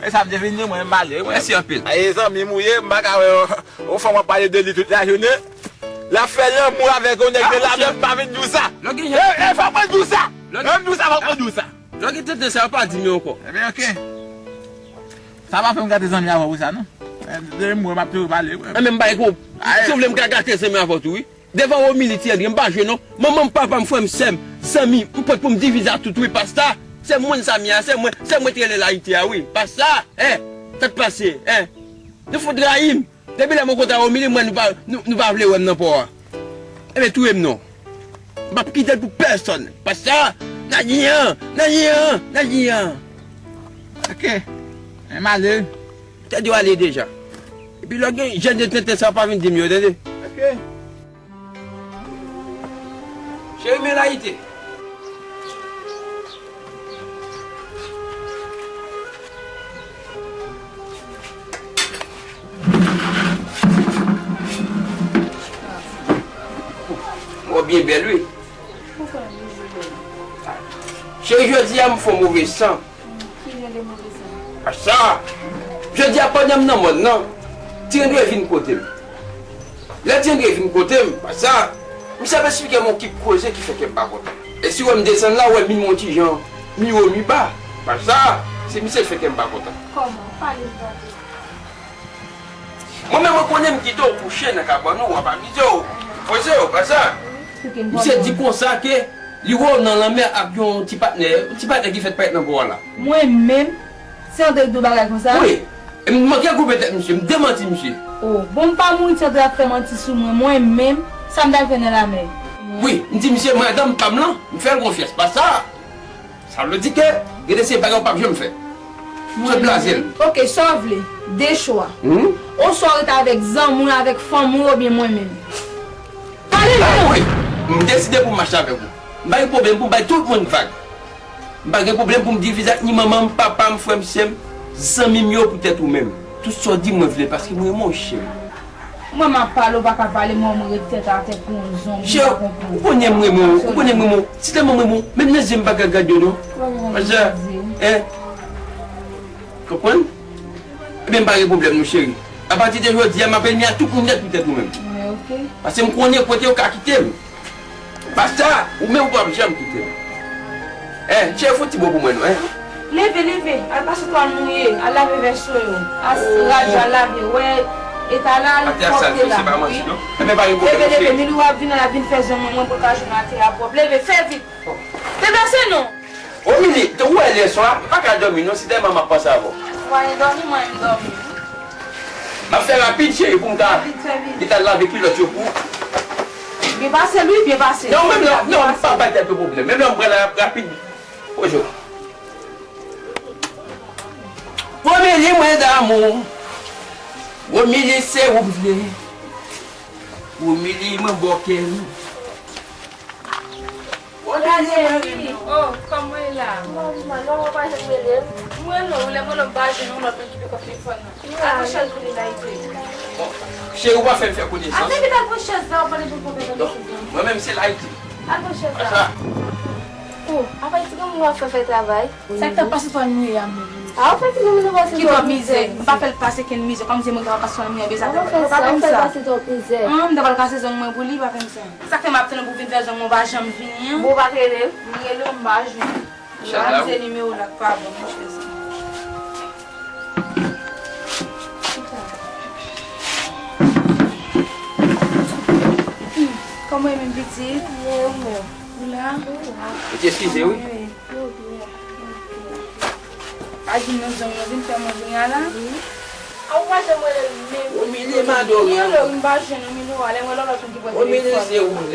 E sa m te vin di, mwen m ale. Mèsi anpil. Aye, zanmi m ou ye, m pa ka wè yon fanm w ap pale de li tout lajounen. L ap fè lanmou avèk yon nèg de la, men m pa vin di w sa. E, e, fòk mwen di w sa. Lè m di w sa, fòk mwen di w sa. Lè w gen tenten sa, yo pa di m yo ankò. Ebyen, oke. Sa pa fè m gate zanmi avè w pou sa, non. E, depi m wè, m ap toujou pale, wi. E, men m pa gen pwob-, si w vle, m ka gate zanmi avè w tou, wi. Devan Romili, Ti André, m pa jwe, non. Manman m, papa m, frè m, sè m, zanmi m, m prèt pou m divize ak tout, wi, pasta. Se mwen sa m ye a, se mwen, se mwen te rele Layite a, wi. Pasta, e, sa k pase, e. Nou fout rayi m. Depi lè mwen kontre a Romili, mwen, nou pa, nou, nou pa vle wè m nan pò a. Ebyen, touye m non. M p ap kite l pou pèsonn. Pasta, n a nyen, n a nyen, n a nyen. Oke. Men m ale. Te di w ale deja. Epi lè w gen jèn de tenten sa, pa vin di m yo, tande. Oke. Cheri, men Layite. Ou byen bèl, wi. Cheri, jodi a m fè w move san. Ki jan de move san? Pasta, jodi a pandan m nan mòn nan, Ti André vin kote m. Lè Ti André vin kote m, pasta, misye ap esplike m yon kip koze ki fè kè m pa kontan. E si w wè m desann la, w wè mi m yon ti jan, mi wo, mi ba. Pasta, se misye k fè kè m pa kontan. Kòman? Pale m tande. Mwen menm, mwen konnen m kite w kouche nan kabann ou, w ap amize w, poze w, pasta. Misye di konsa ke li wè w nan lanmè ak yon ti patnè, yon ti patnè ki fèk parèt nan pò a la. Mwen menm, Ti André k di w bagay konsa? Wi. E m manke koupe tèt misye, m demanti misye. O, bon, m pa mouri, Ti André ap fè manti sou mwen. Mwen menm, sa m t al fè nan lamè? Wi, m di misye, madanm pa m lan, m fè l konfyans. Pasta. Sa vle di ke gen de se bagay ou p ap janm fè. Se blaze l. Oke, sa w vle? De chwa. Oswa w rete avèk zanmi w, avèk fanmi w, oubyen mwen menm. Pale non! Wi, m deside pou m mache avèk ou. M pa gen pwoblèm pou m bay tout moun vag. M pa gen pwoblèm pou m divize ak ni manman m, papa m, frè m, sè m, zanmi m yo poutèt ou menm. Tout sa w di mwen vle paske mwen renmen w, cheri. Mwen m ap pale, ou pa ka pale, mwen mwen ret tèt atè kon yon zonbi, ou pa konprann. Ou konnen m renmen w, ou konnen m renmen w. Si tèlman m renmen w, menm nan zye m pa ka gade yo non. Paske, en, konprann? Ebyen m pa gen pwoblèm non cheri. Apati de jodi a, m ap ènmi a tout moun nèt poutèt ou menm. Paske m konnen kote ou ka kite m. Pasta, ou menm ou p ap janm kite m. Eh, cheri, fè yon ti bo pou mwen non, eh. Leve, leve, al pase twal mouye, al lave vèso yo. Al rad yo, al lave, wè eta la, al pwòpte la, wi. Leve, leve, Milou ap vin, al ap vin fè zong mwen, mwen pou l ka jwenn atè a pwòp. Leve, fè vit. Deplase non. Romili, te wè yè swa, m pa ka dòmi non, si tèlman m ap panse avè w. Ou pa gen dòmi, mwen m dòmi. M ap fè rapid, cheri, pou m ka gentan lave kilòt yo pou ou. Byen pase l wi, byen pase. Non, menm lè, non, m pa bay tèt ou pwoblèm. Menm lè m pran la rapid. Bonjou. Romili, mwen damou. Romili, se ou m vle. Romili, mwen bòkèl. Gade wi. Oh, kòman w ye la? Mwen pa janm rele m. M rele w, lè m rele w m pa jwenn ou, lòt moun ki pik ap telefòn nan. Al pran chèz pou li la, Ivre. Bon, cheri, ou pa fè m fè konesans. Ate vit al pran chèz la, w ap pale pou konpè nan chèz la. Mwen menm se Layite. Al pran chèz la. Oh, apa ti granmoun w ap fè fè travay? Sa k t ap pase twal mouye a menm? A, ou fè ti granmoun nan pase twòp mizè. M pa fè l pase kenn mizè, kòmsi mwen k ap pase twal mouye a bezwen. Pa fè m sa, pa fè m sa. An, m ta pral kase zong mwen pou li, pa fè m sa. Sa k fè m ap tann ou pou vin fè zong mwen, ou pa janm vini an? Bon, ou pa t rele l? M rele w, m pa jwenn. Chèz la, wi. Se nimewo w la k pa bon, men chèz la. Kòman w ye menm pitit? Byen, ou menm? Ou la? Ou la. Pitit, eskize, wi. Wi. Pa vin nan zong mwen, vin fè mwen kounye a la. Wi. A, ou pa janm rele l menm. Romili, m adore w. M rele w, m pa jwenn ou, Milou, ale, mwen lòlòt moun ki pran telefòn. Romili, se ou menm.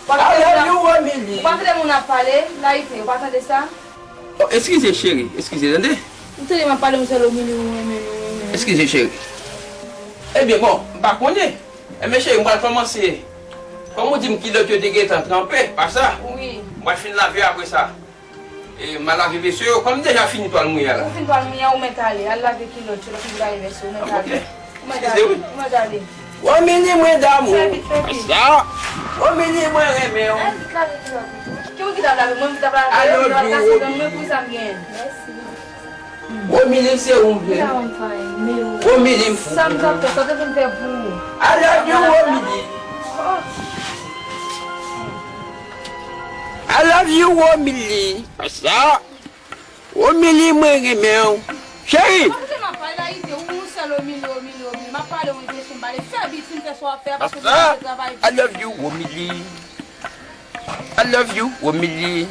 I love you, Romili. Ou pa tande moun ap pale, Layite, ou pa tande sa? Oh, eskize, cheri, eskize, tande. M tande m ap pale, m sèl Romili, ou renmen, ou renmen. Eskize, cheri. Ebyen, bon, m pa konnen. Ebyen, cheri, m pral kòmanse. Kòm ou di m kilòt yo te gentan tranpe, pa sa? Wi. M pral fin lave yo apre sa. E, m a lave veso yo, kòm m deja fini twal mouye a la. Ou fin twal mouye a, ou mèt ale. Al lave kilòt yo, lòt moun lave veso, ou mèt ale. Ou mèt ale. Ou mèt ale. Romili, mwen damou. Fè vit, fè vit. Sa. Omili, mwen renmen w. Ki moun ki t ap lave? Mwen ki t ap lave? I love you, Omili. Mwen pou sa m gen. Mèsi. Omili, se ou m vle. Omili, m fou. Sa m t ap fè, sa te vin fè pou ou. I love you, Omili. I love you, Omili. Sa. Omili, mwen renmen w. Cheri! Mwen vle m ap pale la, ide ou yon sèl Omili, Omili, Omili. M ap pale, ou ide sou m pale. Fè bit, fin fè sa w ap fè, paske m ap travay. I love you, Omili. I love you, Omili.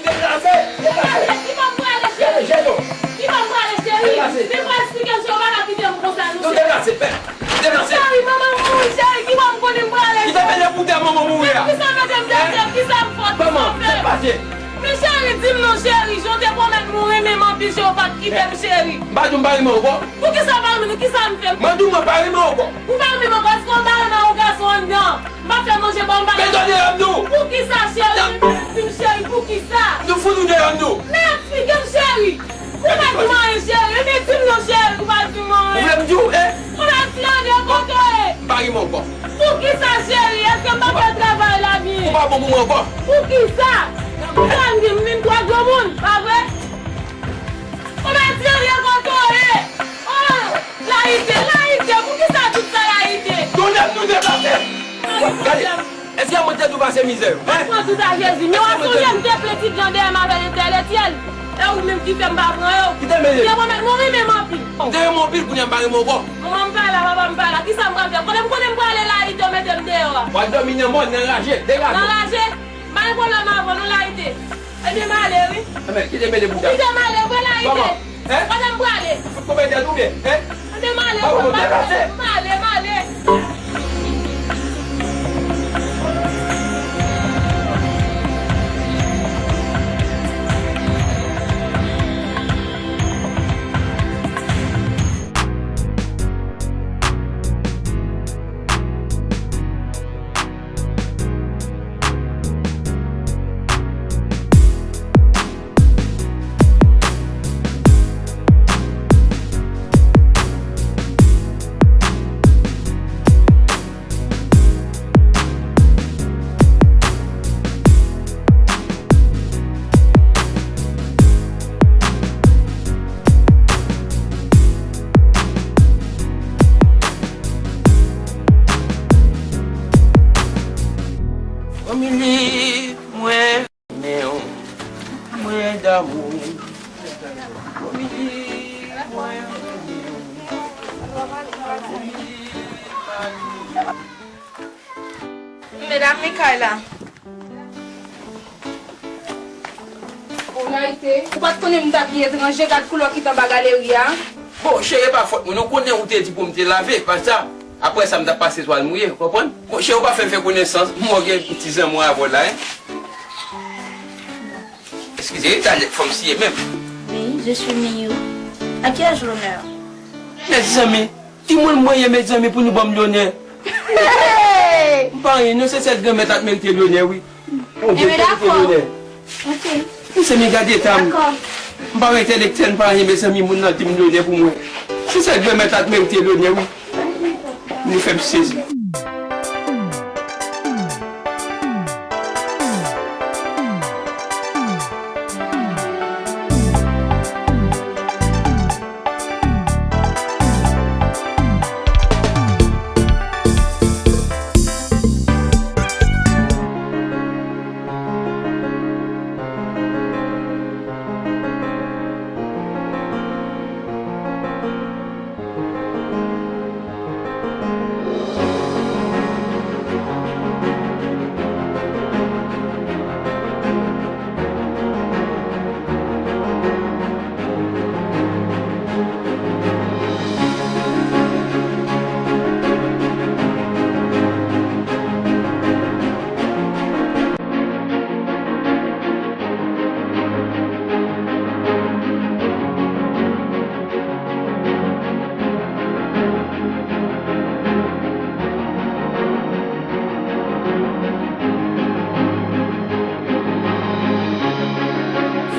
Deplase! Deplase! Ki bò m prale, cheri? Ki bò m prale, cheri? Deplase! Men fò eksplike m, cheri, ou pa ka kite m konsa, non, cheri. Deplase, pè! Deplase! Cheri, manman m mouri, cheri, ki bò m konnen m prale, cheri? Ki te mete m pou tè manman mouri a? Kisa mete m dèyè, kisa m fè, kisa m fè? Manman, sa k pase? Men cheri, di m non, cheri, jan w te pwomèt mwen, ou renmen m anpil, cheri, ou pa t kite m, cheri. M pa di w m pa renmen w ankò. Poukisa w pa renmen m? Kisa m fè? Mwen di w mwen pa renmen w ankò. Ou pa renmen m ankò? Èske w pa renmen yon gason anndan? M pa fè manje ba w, m pa... Men done ann nou! Poukisa, cheri? Men di m, cheri, poukisa? Nou fout nou deyò ann nou! Men eksplike m, cheri! Ou pa di m anyen, cheri! Men di m non, cheri, ou pa di m anyen! Ou vle m di w, eh? Ou pa di anyen, kote w ye? M pa renmen w ankò. Poukisa, cheri? Èske m pa fè travay la byen? Ou pa bon pou mwen ankò. Poukisa? Ou pa di m vin twò granmoun, pa vre? Ou pa di anyen, kote w ye? Oh! Layite, layite, poukisa tout sa layite? Tounen nou deplase! Gade, èske mwen te di w pase mizè yo, en? Pran tout a Jezi. Men w ap sonje m te plen ti blan dèyè m avèk entèletyèl. E ou menm ki fè m pa pran yo. Ki te mele? Ou te pwomèt mwen renmen m anpil. Ou te renmen anpil, kounye a m pa renmen w ankò. Manman m pa la, papa m pa la. Kisa m pral fè? Konnen m konnen m prale layite, w mete m deyò a. W ap dòmi nan mòn, nan raje, degaje w. Nan raje? M pa gen pwoblèm avè w non, layite. Ebyen m ale wi. Enben, kite m ede pou tèt. Kite m ale vre, layite. Kòman? Hein? Kote m prale? Pou mete tou byen, hein? Kite m ale vre, m ale, m ale. Omili, mwen renmen w, mwen damou w. Omili, mwen renmen w. Medam, men kay la. Bon, Layite, ou pa t konnen m t ap vin etranje, gad koulè w kite anba galeri a. Bon, cheri, e pa fòt mwen, non, konnen ou te di pou m te lave, pa sa, apre sa, m t ap pase twal mouye, ou konprann? Bon, cheri, ou pa fè m fè konesans, m wè w gen ti zanmi avè w la, en. Eskize, wi, talè, fò m siye menm. Oui, je suis Miyu. À qui ai-je l'honneur? Mezanmi, timoun mwen ye, mezanmi, pou nou ban m lonè. Hey! M pa anyen, non, se sèl Granmèt la k merite lonè, wi. Bondye k merite lonè. Ok. Mezanmi, gade eta m. Dakò. M pa yon entèlektyèl, m pa anyen, mezanmi, moun nan di m lonè pou mwen. Se sèl Granmèt la k merite lonè, wi. Nou fè m sezi.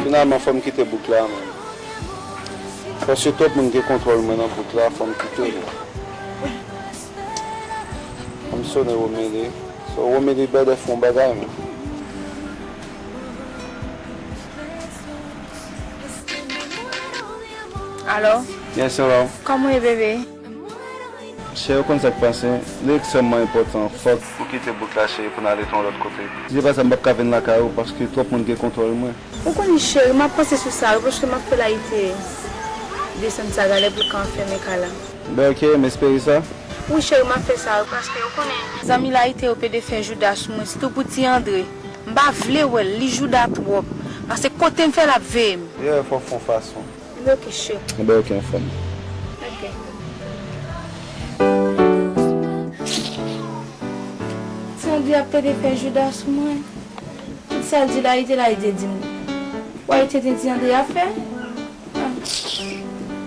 Finalman, fò m kite bouk la, man. Paske twòp moun gen kontwòl mwen nan bouk la, fò m kite l. Fò m Sone Romele. So, Romele Bèdè fè yon bagay, men. Alo? Yes, hello. Kòman w ye, bebe? Cheri, ou konn sa k pase? Li ekstrèmman enpòtan. Fòk ou kite bout la, cheri, pou n ale yon lòt kote. Si se pa sa, m p ap ka vin lakay ou, paske twòp moun gen kontwòl mwen. Ou konnen, cheri, m ap panse sou sa, wi, paske m ap fè Layite desann Sagalè pou l ka anfèmen kay la. Ben, ok, m espere sa. Wi, cheri, m ap fè sa, wi, paske ou konnen zanmi Layite yo pede fè jouda sou mwen, sitou pou Ti Andre. M pa vle wè l, li jouda twòp. Paske kote m fè l ap veye m. Yeah, fò fè yon fason. Enben, ok, cheri. Enben, ok, anfòm. Ok. Ti Andre ap pede fè jouda sou mwen. Tout sa l di Layite, Layite di m. Layite te di Andre ap fè. Ah.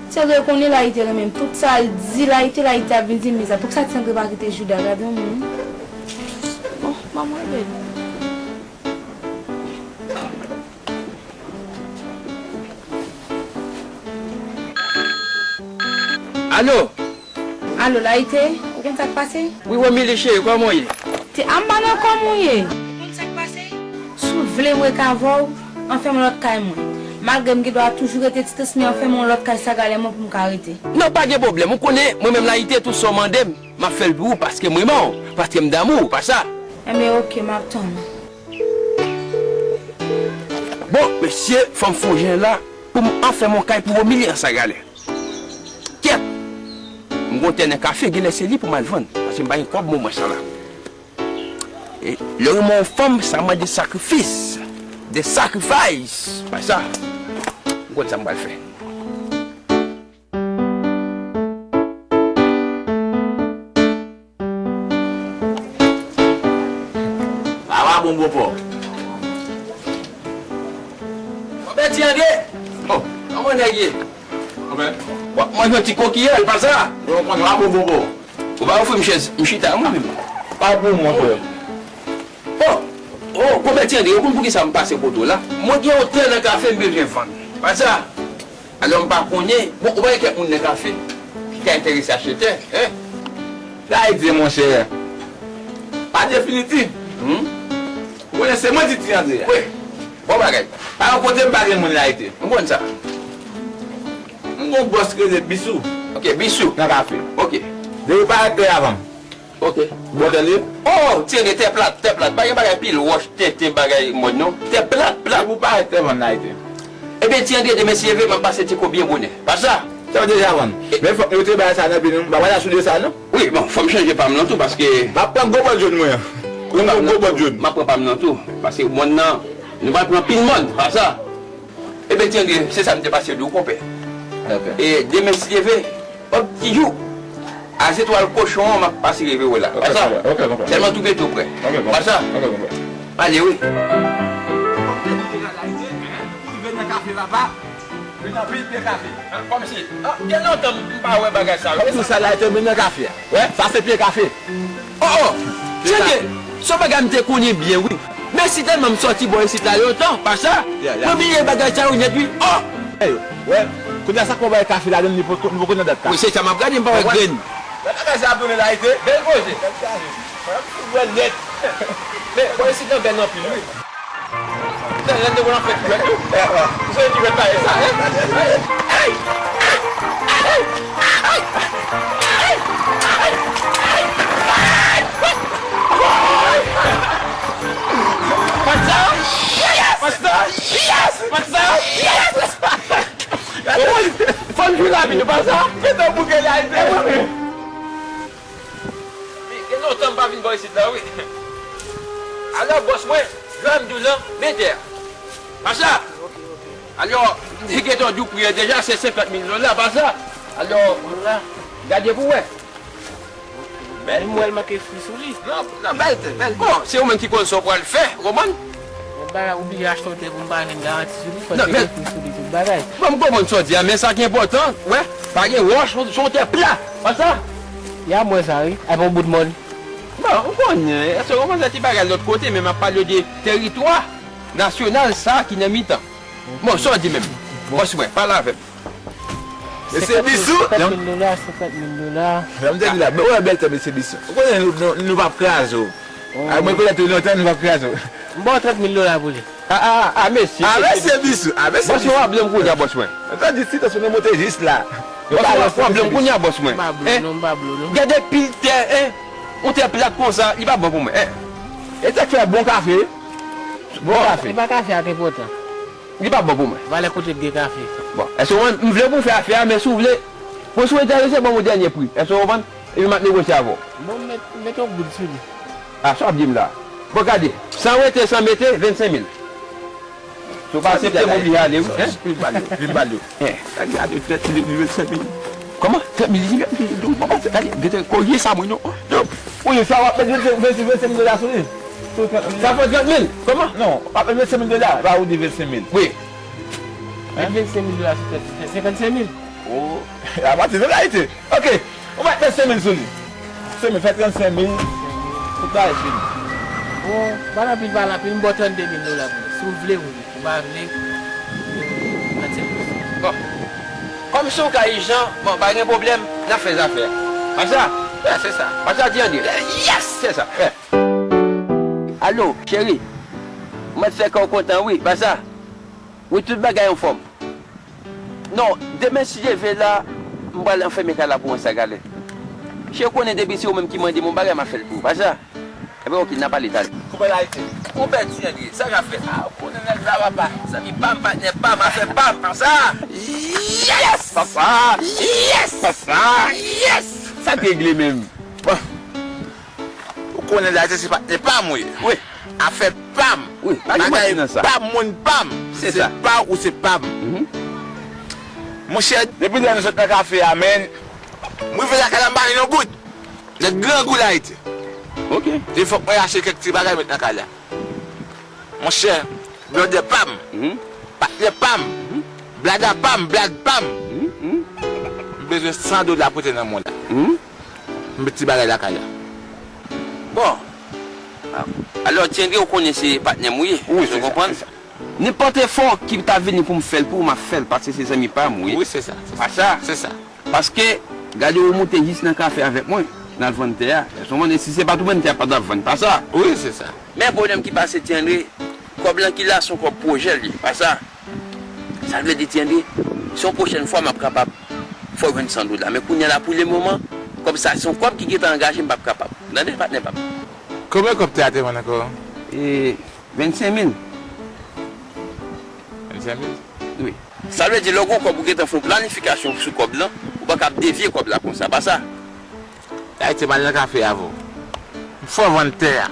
Ti Andre konnen Layite renmen m. Tout sa l di Layite, Layite ap vin di m, men sa. Poukisa Ti Andre pa kite jouda? Gade yon moun. Oh, manman bèl. Alo? Alo, Layite, ou konn sa k pase? Wi, Romele cheri, kòman w ye? Ti, a m pa nan kòm ou ye. Ou konn sa k pase? Si w vle m rete avè w, anfèmen yon lòt kay mwen. Malgre m gen dwa toujou rete Ti Tris, men anfèmen yon lòt kay Sagalè mwen pou m ka rete. Non, pa gen pwoblèm. Ou konnen, mwen menm Layite, tout sa w mande m, m ap fè l pou ou, paske m renmen w, paske m damou w, pa sa? Enben, ok, m ap tann ou. Bon, mesye, fò m fè yon jan la pou m anfèmen yon kay pou Romele an Sagalè. Kèt! M gon tè nan kafe, genlè se li pou m al vann, paske m pa gen kòb moman sa la. E lè w renmen yon fanm, sa mande sakrifis, de sacrifice. Pa sa, m konn sa m pral fè. Sa va, Bonbon Pò? Kòmè Ti Andre? Oh, kòman nèg ye? Kòmè? W ap manje yon ti kokiye, pa sa? Yo, kòmè, sa va, Bonbon Pò? Ou pa ofri m chèz, m chita mwen menm. Pa pou mwen, frè. Oh, oh, kòmè Ti Andre, ou konn poukisa m pase kote w la? Mwen gen yon tè nan kafe m bezwen vann. Pa sa? Alò, m pa konnen. Bon, ou pa gen kèk moun nan kafe ki ka enterese achte tè, en? Sa e di, monchè, pa definitif. Hmm? Ou konnen se mwen di Ti Andre a. Wi. Bon bagay. Pa yon kote m pa gen moun Layite. M konn sa. M gon bòs ki rele Bisou. Ok, Bisou. Nan kafe. Ok. Depi parèt tè avan m. Ok. Bon tè li ye? Oh, Ti Andre, tè plat, tè plat. Pa gen bagay pil wòch, tenten, bagay mòn non. Tè plat, plat. Depi parèt tè vann Layite. Ebyen, Ti Andre, demen si Dye vle, m ap pase ti kou byen bonè. Pa sa? Sa w deja vann. Men fòk nou te bay sa nan pi nou. M pa pral soudye sa non. Wi, bon, fò m chanje pa m nan tou, paske m ap pran gwo bòt jòn mwen an. Ou pran gwo bòt jòn. M ap pran pa m nan tou, paske mòn nan, nou pral pran pil mòn, pa sa? Ebyen, Ti Andre, se sa m te pase di w, konpè. Ok. E demen, si Dye vle, yon ti jou, a zetwal kochon an, m ap pase rive wè la. Ok, pa sa? Konpè. Ok, konpè. Tèlman tou byen tou prè. Ok, konpè. Pa sa? Ok, konpè. Ale, wi. Rive nan kafe, papa. Vin nan pil pye kafe. Kòmsi, ah, gen lontan m pa wè bagay sa yo. Kòmsi sa la te vin nan kafe a. Wè, sa se pye kafe. Oh, oh! Tcheke! Se yon bagay m te konnen byen, wi. Men si tèlman m sòti bò isit la lontan, pa sa, mwen bliye bagay sa yo nèt, wi. Oh! Ey, wè, kounye a sa k wè bagay kafe ladan l, li poko, li poko nan dat la. Wi, se sa m ap gade, m pa wè grenn. Lè bagay sa ap tounen la, ete, bèl koze. Bèl kafe. Wè, m fout wè nèt. Men, bò isit lan bèl anpil, wi. Putain, lè n te konn ap fè kiwèt tou. Ou sonje kiwèt parèy sa, en? Ay! Ay! Pasta! Pasta! Pasta! Fò n jwi lavi nou, pasta! Gentan bouke la, ete. Wi, gen lontan m pa vin bò isit la, wi. Alò, bòs mwen, jan m di w lan, men tè a. Pa sa? Alò, m te gentan di w pri an deja, se senkant mil dola, pa sa? Alò, gade pou w wè. Bèl. M wè l manke fri sou li. Non, non, bèl tè, bèl tè. Bon, se ou menm ki konn sa w pral fè, ou konprann? Yon bagay oblije achte yon tè pou m pa jwenn garanti sou li, fò l te gen pri sou li, tout bagay. Bon, m konprann sa w di a, men sa ki enpòtan, wè, pa gen wòch, se yon tè pla, pa sa? Ya m wè sa, wi. Epi yon bout mòn. Bon, ou konnen, èske w konn fè ti bagay lòt kote, men m ap pale de teritwa nasyonal sa ki nan mitan. Bon, sa w di menm? Bòs mwen, pale avè m. Mesye Bisou. Senkant mil dola, senkant mil dola. Jan m te di la, ou wè bèl tèt mesye Bisou. Ou konnen nou, nou, nou p ap kraze w. A, mwen konnen tou lontan nou p ap kraze w. M ba w trant mil dola pou li. A, a, a, mesye. A, mesye Bisou. A, mesye Bisou. Bòs mwen, w ap blo m kounye a, bòs mwen. Antann di, si tansyon nou monte jis la. Bòs mwen, w ap blo m kounye a, bòs mwen. M pa blo, non, m pa blo, non. Gade pil tè, en. Yon tè plat konsa, li pa bon pou mwen, en. E sa k fè bon kafe. Bon kafe. E pa kafe a ki enpòtan. Li pa bon pou mwen. Valè kote k gen kafe. Bon, èske w konprann? M vle pou w fè afè a, men si w vle, mwen si w enterese, ban m yon dènye pri. Èske w konprann? Epi m ap negosye avè w. Bon, m met, met yon goud sou li. A, sa w ap di m la? Bon, gade, san rete, san mete, vennsenk mil. Si w pa aksepte, m oblije ale, wi. Vin ba l yo, vin ba l yo. Gade, gade, trant mil epi vennsenk mil. Kòman? Trant mil epi vennsenk mil? Gade, gade, kolye sa mwen, non. Wi, sa w ap met vennsenk, vennsenk, vennsenk mil dola sou li. Sou trant mil. Sa fè trant mil? Kòman? Non, w ap met vennsenk mil dola, pa ou di vennsenk mil. Wi. Met vennsenk mil dola sou trant mil, fè senkannsenk mil. Oh, apati de la ete. Ok, ou met vennsenk mil sou li. Vennsenk mil, fè trannsenk mil. Tout bagay fini. Bon, pa l anpil, pa l anpil, m ba w trannde mil dola pou li. Si w vle, wi. Ou pa vle, trannsenk mil. Bon. Kòm si w ka ijan, bon, pa gen pwoblèm, n ap fè zafè a. Pa sa? Wi, se sa. Pa sa, di André. Yes! Se sa. Wi. Alo, cheri. Mwen fè kè w kontan, wi, pa sa? Wi, tout bagay anfòm. Non, demen si Dye vle la, m pral anfèmen kay la pou mwen sa galè. Cheri, ou konnen depi se ou menm ki mande m yon bagay, m ap fè l pou ou, pa sa? Ebyen, ok, n a pale talè. Konpè Layite, konpè Ti André, sa k ap fèt? A, ou konnen nèg la, papa. Zanmi pa m, patnè pa m, afè pa m, pa sa. Yes! Papa! Yes! Papa! Yes! Sa k regle menm? Bon. Ou konnen Layite se patnè pa m ou ye. Wi. Afè pa m. Wi, pa gen manti nan sa. Bagay pa m, moun pa m. Se sa. Se pa ou se pa m. Mhm. Monchè, depi lè nou sot nan kafe a, men, m rive lakay la, m pa jwenn yon goud. Nèg grangou Layite. Ok. E fòk mwen achte kèk ti bagay met nan kay la. Monchè, blòdè pa m, mhm, patnè pa m, mhm, blada pa m, blag pa m. Mhm, mhm. M bezwen san dola pote nan men w la. Mhm. M met ti bagay lakay la. Bon. Alò, Ti André, ou konnen se patnè m ou ye. Wi, se sa, se sa. Ou konprann? Nenpòt efò ki ta vini pou m fè l pou ou, m ap fè l, paske se zanmi pa m ou ye. Wi, se sa, se sa. Pa sa? Se sa. Paske, gade ou moute jis nan kafe avèk mwen, n al vann tè a. Èske w konprann? E si se pa t ou menm, tè a pa t ap vann, pa sa? Wi, se sa. Men pwoblèm ki pase, Ti André, kòb lan ki la, se yon kòb pwojè l ye, pa sa? Sa vle di, Ti André, se yon pwochèn fwa m ap kapab fè w jwenn san dola. Men kounye a la, pou le moman, kòb sa, se yon kòb ki gentan angaje, m p ap kapab. Tande, patnè pa m. Konbyen kòb tè a te vann ankò? E, vennsenk mil. Vennsenk mil? Wi. Sa vle di, lè w gen yon kòb, ou gentan fè yon planifikasyon sou kòb lan, ou pa kab devye kòb la konsa, pa sa? Ayiti, m al nan kafe avè w. M fè w vann tè a.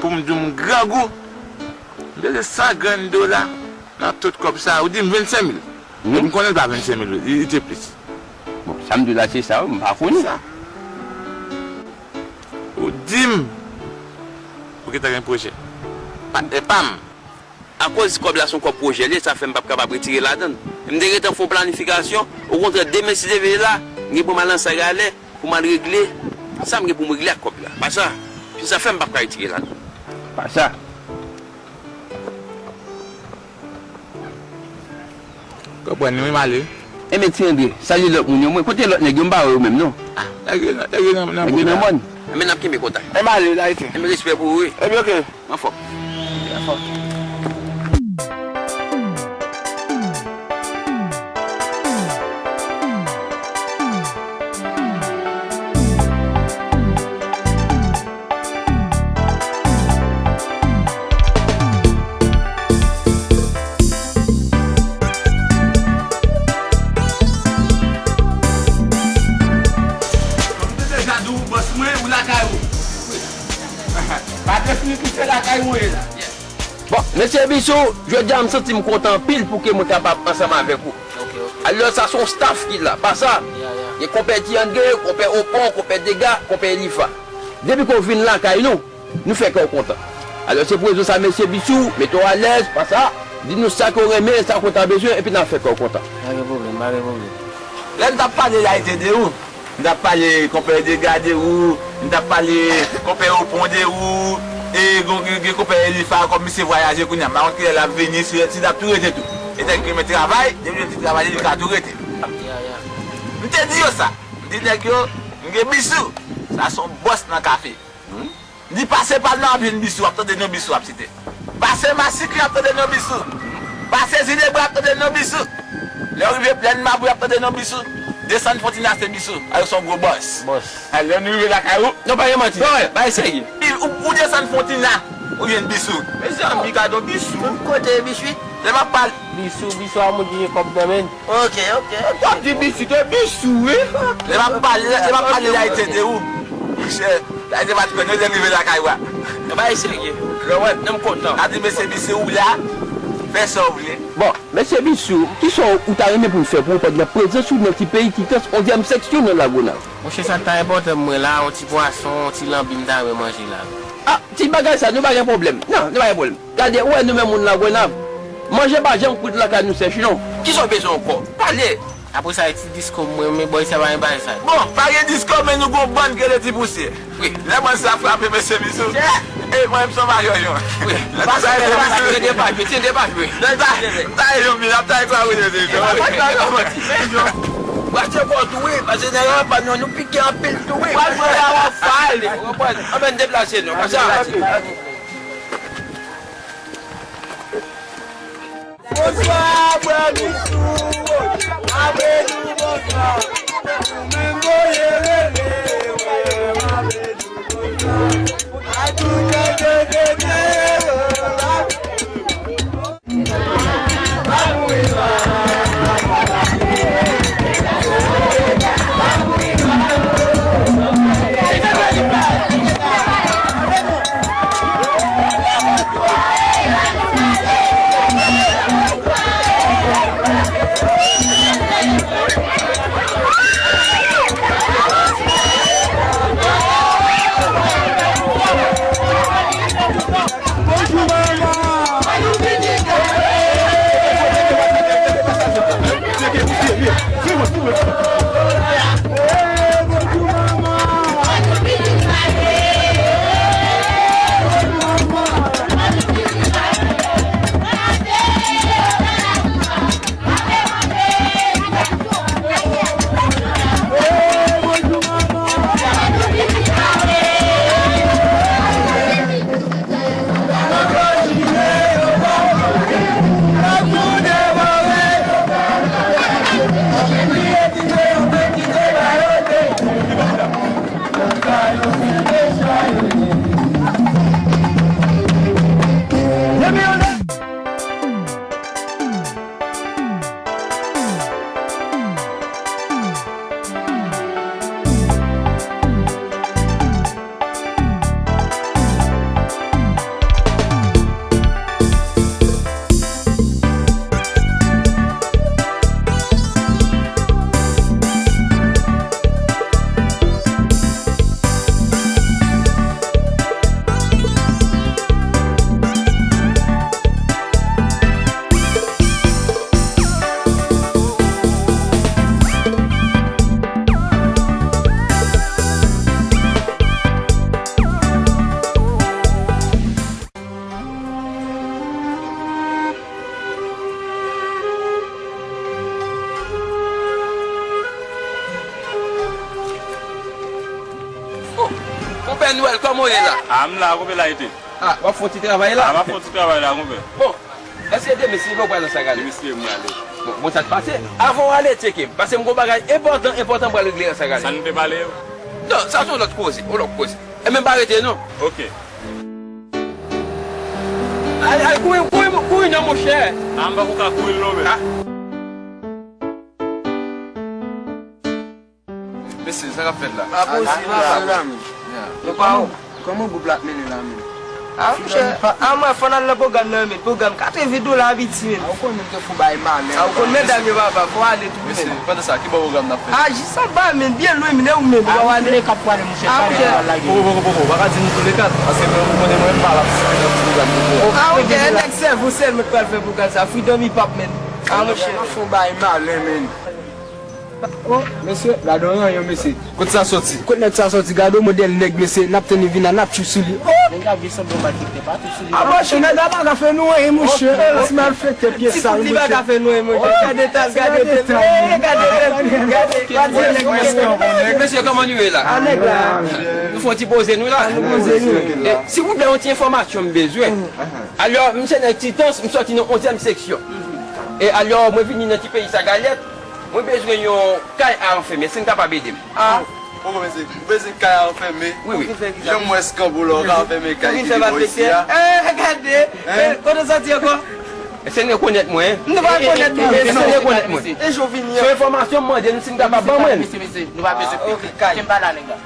Pou m di w m grangou. M bezwen san grenn dola nan tout kòb sa. Ou di m vennsenk mil. Mhm. M konnen l pa vennsenk mil, li, li te plis. Bon, sa m di w la, se sa, wi, m pa konnen. Sa. Ou di m, ou gentan gen pwojè. Patnè pa m. Akoz kòb la se yon kòb pwojè l ye, sa fè m p ap kapab retire ladan l. M te gentan fè yon planifikasyon, okontrè, demen si Dye vle la, m gen pou m al nan Sagalè pou m al regle sa m gen pou m regle ak kòb la. Pa sa, se sa fè m p ap ka retire ladan l. Pa sa. Konprann li, wi, m ale. Enben, Ti André, salye lòt moun yo. Mwen, kote lòt nèg yo? M pa wè yo menm, non. Ah, nèg yo nan, nèg yo nan, nan mòn. Nèg yo nan mòn. Enben, n ap kenbe kontak. Enben, m ale, Layite. Enben, respè pou ou, wi. Enben, ok. Anfòm. Anfòm. Kòm m te deja di w, bòs mwen, ou lakay ou. Pa defini pou se lakay ou ye la. Bon, mesye Bisou, jodi a m santi m kontan anpil pou ke mwen kapab ansanm avèk ou. Ok, ok. Alò, sa se yon staff ki la, pa sa? Ya, ya. Gen konpè Ti André, konpè Opon, konpè Dega, konpè Elifa. Depi ke w vin lakay nou, nou fè kè w kontan. Alò, se pou rezon sa, mesye Bisou, mete w alèz, pa sa, di nou sa ke w renmen, sa ke w ta bezwen, epi n a fè kè w kontan. Pa gen pwoblèm, pa gen pwoblèm. Lè n t ap pale la, e te de ou. M t ap pale konpè Dega de ou, m t ap pale konpè Opon de ou, e gen, gen, gen konpè Elifa, kòm misye vwayaje kounye a, m pa konn kilè l ap vini, si, si l ap tou rete tou. E tèlke men travay, depi l di travay, li ka tou rete. M te di yo sa. M di nèg yo, m gen Bisou. Sa se yon bòs nan kafe. M di pase Palma w ap jwenn Bisou, w ap tande non Bisou ap site. Pase Masikli w ap tande non Bisou. Pase Zinebra w ap tande non Bisou. Lè w rive Plèn Mabou w ap tande non Bisou. Desann Fontina se Bisou. A yo se yon gwo bòs. Bòs. A lè nou rive lakay ou. Non, pa gen manti. Non, bay serye. Ou, ou desann Fontina, ou jwenn Bisou. Mezanmi, gade yon Bisou. Kote Bisou? Lè m ap pale. Bisou, Bisou a moun ki gen kòb nan men l. Ok, ok, ok. W ap di Bisou, te Bisou, wi. Lè m ap pale, lè m ap pale la, e te de ou. Monchè, la, e te pa t konn, yo te rive lakay ou a. Bay serye. Konprann? Non, m kontan. A di mesye Bisou, ou la, fè sa w vle. Bon, mesye Bisou, kisa w ta renmen pou n fè pou ou pandan prezans ou nan ti peyi Titans onzyèm seksyon nan Lagonav? Monchè, sa k ta enpòtan pou mwen la, yon ti pwason, yon ti lanbi m ta renmen manje la. Ah, ti bagay sa, nou pa gen pwoblèm. Non, nou pa gen pwoblèm. Gade, ou wè nou menm moun Lagonav, manje pa janm kwit lakay nou sèch non. Kisa w bezwen ankò? Pale! Apre sa, e ti disko mwen, men bòy sa pa gen bagay sa. Bon, pa gen disko, men nou gon bann ki rele ti pousyè. Wi. Lè bann sa frape mesye Bisou. E mwen menm se yon maryonyon. Wi. Lè ti sa rele Bisou. Tande pa jwe, tande pa jwe. Lè ta, ta yon minit, ap ta yon kwa wè de. Brache kò tou wi, paske nan yon pa nou, nou pike anpil tou wi. Pral pran la w ap pale. Ou konprann? Anben deplase nou. Konsa. Bonswa, frè Bisou. Mwen vle di w bonswa. Ou menm voye rele, wè, mwen vle di w bonswa. A tout nèg ke Dye la. Oh, Konpè Nwèl, kòman w ye la? Ah, m la, konpè, la ete. Ah, w ap fè yon ti travay la? Ah, m ap fè yon ti travay la, konpè. Bon, èske demen si lè w pral nan Sagalè? Demen si lè m prale. Bon, bon, sa k pase? Avan w ale, tcheke m, paske m gon bagay enpòtan, enpòtan m pral regle nan Sagalè. Sa nou te pale yo? Non, sa se yon lòt koze, yon lòt koze. E men pa rete non. Ok. Al, al, kouri, kouri, kouri non, monchè. Ah, m pa ko ka kouri non, men. Ah. Mesye, sa k ap fèt la? Ah, bon, si, pa la, men. Yo pa ou. Kòman gwoup la ap mennen la, men? Ah, monchè, ah, mwen fò n al nan pwogram nan, men. Pwogram katreven dola Ayiti, men. Ah, ou konn moun te fou bay malè. Ah, ou konn medam yo, papa, fò ale tou, men. Mesye, pandan sa, ki bò pwogram n ap fè? Ah, jis anba, men, byen lwen, men, e ou menm, ou pa wale? Toulèkat pwale, monchè, ah, monchè. Poko, poko, poko, poko. Pa ka di nou toulèkat, paske mwen, ou konnen mwen menm pa la pou sipòte ti pwogram yo. Ah, ok, e nèg sèvo sèlman ki pral fè pwogram sa, Freedom Hip Hop, men. Ah, monchè. N ap fè yon bagay malè, men. Oh, mesye, gade yon ranyon, mesye. Kote sa soti? Kote nèg sa soti? Gade yon modèl nèg, mesye. N ap tann li vin la, n ap tchou sou li. Oh! Li ka vye sanble yon malfektè, pa tou sou li. A bon, chè, nèg la pa ka fè nou anyen, monchè. Ti malfektè pye sal, monchè. Ti pa ka fè nou anyen, monchè. Gade tèt, gade tèt. Gade tèt, gade. Pa di nèg la. Mesye, kòman nou ye la? A, nèg la. Nou fè yon ti poze nou la. Nou poze nou. E, silvouplè, yon ti enfòmasyon m bezwen. Alò, m se nèg Titans, m sòti nan onzyèm seksyon. E alò, mwen vini nan ti peyi sa galèt, mwen bezwen yon kay a anfème, si n kapab ede m. A. Poko, mesye, ou bezwen kay a anfème? Wi, wi. Jan m wè eskanp ou la, ou ka anfème kay ki pi bò isi a. E, gade. Kote w sòti ankò? Se n rekonèt mwen. Nou pa rekonèt mwen. Se n rekonèt mwen. E jan w vini an? Se enfòmasyon m mande nou si n kapab ban mwen. Mesye, mesye, nou pa bezwen pete. Kite m pale a nèg la.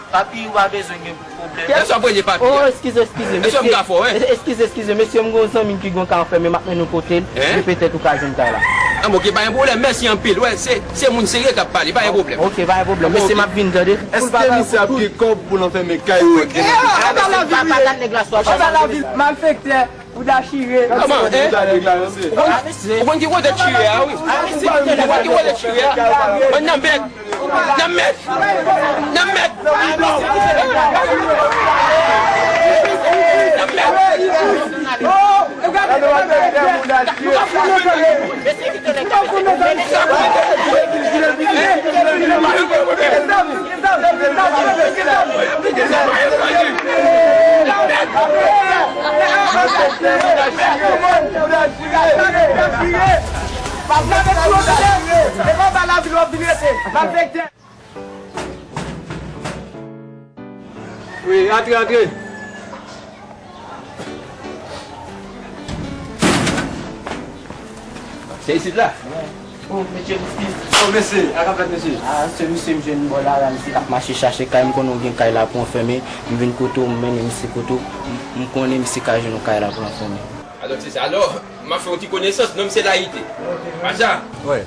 Papi, ou pa bezwen gen pwoblèm. Kiyès w ap rele papi a? Oh, eskize, eskize, mesye. Èske m ka fè w, en? Eskize, eskize, mesye, m gen yon zanmi m ki gen yon kay anfème, m ap mennen w kote l, epi petèt ou ka jwenn kay la. An bon, ok, pa gen pwoblèm, mèsi anpil. Wè, se, se moun serye k ap pale, pa gen pwoblèm. Ok, pa gen pwoblèm. Mesye, m ap vin, tande. Èske misye ap gen kòb pou l anfème kay ou? Pa, pa gad nèg la sou a. Malfektè. Bouda chire. Kòman, en? Ou konn, ou konn ki kote chire a, wi. Ou konn ki kote chire a? Nan mèd. Nan mèd. Nan mèd. Nan mèd. Wi, antre, antre. Se isit la? Oh, mesye, mesye. Oh, mesye, sa k ap fèt, mesye? Ah, se misye m jwenn bò la, la, misye k ap mache chache kay, m konnen w gen kay la pou anfème, m vin kote w, m mennen misye kote w, m, m konnen misye ka jwenn yon kay la pou anfème. Alò, se sa. Alò, m ap fè yon ti konesans, non m se Layite. Pacha. Wi.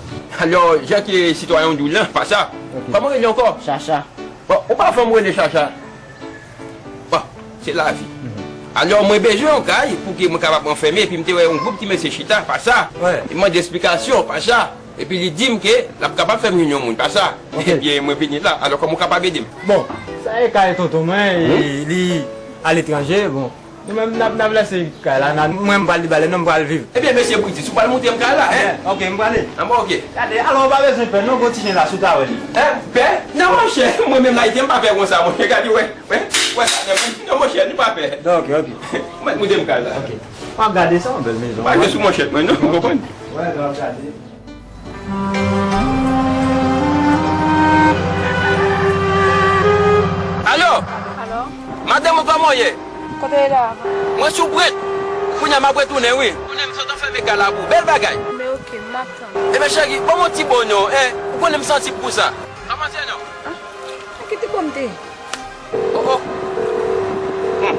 Alò, jan ke sitwayen w di w lan, Pacha. Ok. Kòman w rele ankò? Chacha. Bon, ou pa fè m rele Chacha. Bon, se lavi. Mhm. Alò, mwen bezwen yon kay pou ke mwen kapab anfème, epi m te wè yon gwoup ti mesye chita, Pacha. Wi. Li mande esplikasyon, Pacha. Epi li di m ke l ap kapab fè m jwenn yon moun, Pacha. Ok. Ebyen, mwen vini la. Alò, kòman w kapab ede m? Bon, sa e kay tonton mwen, e li aletranje, bon. Nou menm, n ap, n ap lèse kay la, n a, mwen, m pral li bale, non, m pral viv. Ebyen, mesye Briti, si w pral montre m kay la, en? Ok, m prale. An bon, ok. Gade, alò, ou pa bezwen pè, non, gon ti chen la, si w ta wè li. En? Pè? Non, monchè, mwen menm Layite, m pa pè konsa, monchè, gade, wè, wè, wè sa, non, non, monchè, nou pa pè. Ok, ok. Ou mèt montre m kay la. Ok. W ap gade sa, yon bèl mezon. Pa gen sou manchèt mwen, non, ou konprann? Wè, w ap gade. Alo? Alo? Madanm mwen, kòman w ye? Kote w ye la? Mwen sou brent. Kounye a m ap retounen, wi. Kounye a m sot anfème kay la pou ou. Bèl bagay. Men oke, m ap tann. Ebyen, cheri, ban m yon ti bon non, en. Ou konnen m santi pou sa. Kòman se non? Ah, ki ti bon m te ye? Oh, oh. Hmm.